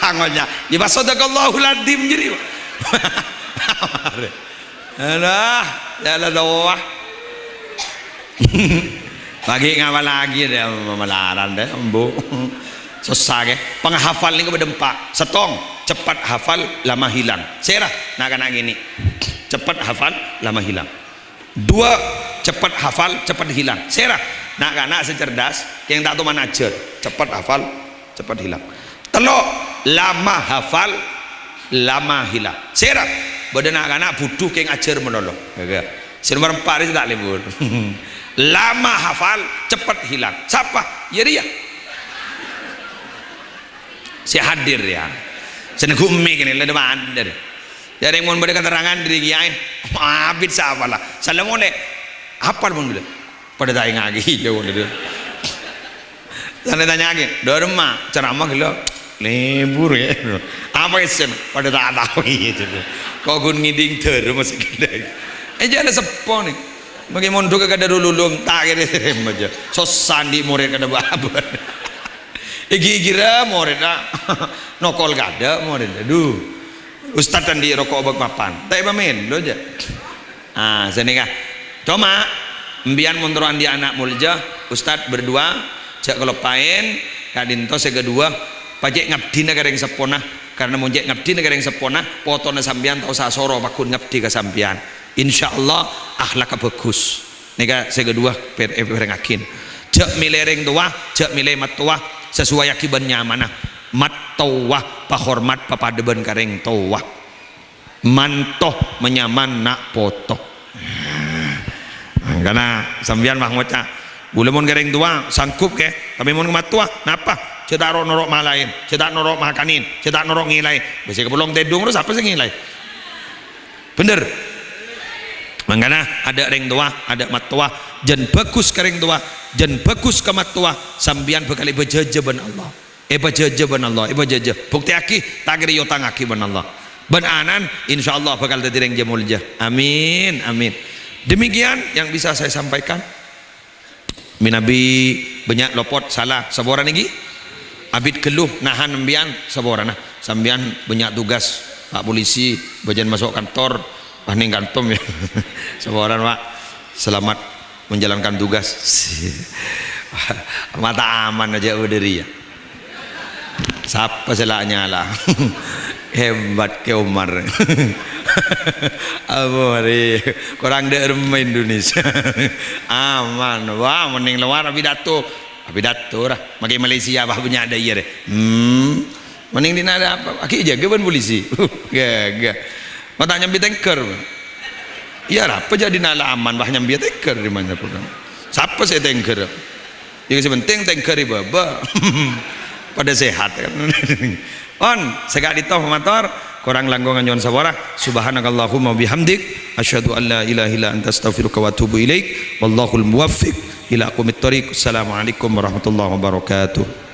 Angonya, yâ pas sadaqallahul adzim jârèya. Alah, ya Allah, doa. Lagi ngapa lagi deh, malaran deh, embu. Susah, kè. Penghafal nèko bâdâ empa'. Sèttong, cepat hafal, lama hilang. Sèra, na'-kana' ngènè. Cepat hafal, lama hilang. Dua, cepat hafal, cepat hilang. Sèra, na'-kana' sè cerdas, kèng ta' toman ajhâr. Cepat hafal, cepat hilang. Tello', lama hafal, lama hilang. Sèra, bâdâ na'-kana' budhu kèng ajhâr malolo. Ghâghâ. Sè nomer empa' rèya ta' lebur. Lama hafal, cepat hilang. Sapa? Yâ rèya. Sè hadir, yâ. Sè neggu' mik kènè', la dâ' mandhâr. Jhâreng mon bâdâ katerrangan dâri kèyaè, abit sapa la? Sala molè. Hafal mon ghellâ'. Padâ ta' èngaghi, jhâ' mon ghellâ'. Sala tanya'aghi, "Dâremma, ceramah ghellâ'?" "Lebur, yâ." "Apa essèna?" "Padâ ta' tao, yâ." Ko' ghun ngèdhing dâremma sè ghellâ'. Eh, jhâ' la seppo nè. Mangkè mondhuk ka Darul Ulum, ta' kèrè-kèrè jhâ'. Sossa andi' morèd kadâ' bâbâ. Èghi-ghira morèdda. Nokol kadâ' morèdda. Aduh. Ustad andi' roko' bâk mapan. Ta' èpamèlo jhâ'. Ah, sanèka. Coma, empèyan mon terro andi' ana' molja, Ustad berdua, jhâ' kaloppaèn, ka'dinto sè kaduwâ, pajhât ngabdhina ka rèng seppona, karna mon jhâ' ngabdhina ka rèng seppona, potona sampèyan ta' osa soro pagghun ngabdhi ka sampèyan. Insyaallah, akhlakka bhâghus. Nèka sè kaduwâ, pèr-, èpèrèngngaghi. Jhâ' mèlè rèng towa, jhâ' mèlè mattowa, sasuwaiyaghi bân nyamanna. Mattowa, pahormat, papadâ bân ka rèng towa. Manto manyaman na' poto. Mangkana sampèyan, wah, ngoca', "Ghulâ mon ka rèng towa, sanggup, kè. Tapè mon ka mattowa, napa? Jhâ' ta' ro'-noro' malaèn, jhâ' ta' noro' makanèn, jhâ' ta' noro' ngèlaè." Bâsè kapolong tèdung, terros sapa sè ngèlaè? Bhender? Mangkana, adâ' rèng towa, adâ' mattowa, jân bhâghus ka rèng towa, jân bhâghus ka mattowa, sampèyan bhâkal èbâjâjâ bân Allah. Èbâjâjâ bân Allah, èbâjâjâ. Buktèyaghi, ta' kèra èotangngaghi bân Allah. Bân ana'na, insyaallah bhâkal dhâddhi rèng jâ molja. Amin, amin. Demikian yang bisa saya sampaikan. Mènabi bânnya' lopot, sala, saporana ghi. Abit ghâllu nahan sampèyan, saporana. Sampèyan bânnya' tugas, Pak Polisi, bâjâna maso' kantor, wah, neng kantom, ya. Saporana, Pak. Selamat menjalankan tugas. Mata aman aja udah, ya. Sapa sè la nyala? Hebat kè Omar. Abu hari, korang dâ' remma Indonesia. Aman. Wah, mending luar pidato. Pidato ra. Makkè Malaysia, bâh, bânnya' dâ' iyâ rè. Hmm. Mending dinna' dâ' apa? Aki' jâgâ bân polisi. Gâgâ. Ma' ta' nyambi tèngghâr. Iyâ, arapa jâ' dinna' la aman, bâh, nyambi tèngghâr di mana pun. Sapa sè tèngghâr? Yang sè penting tèngghâr è bâbâ. Padâ sehat, kan? On, sè ka'dinto mator, korang langkong nyo'on sapora. Subhanakallahumma bihamdik, asyhadu an la ilaha illa anta astaghfiruka wa atubu ilaik. Wallahul muwaffiq ila aqwamit thoriq. Assalamualaikum warahmatullahi wabarakatuh.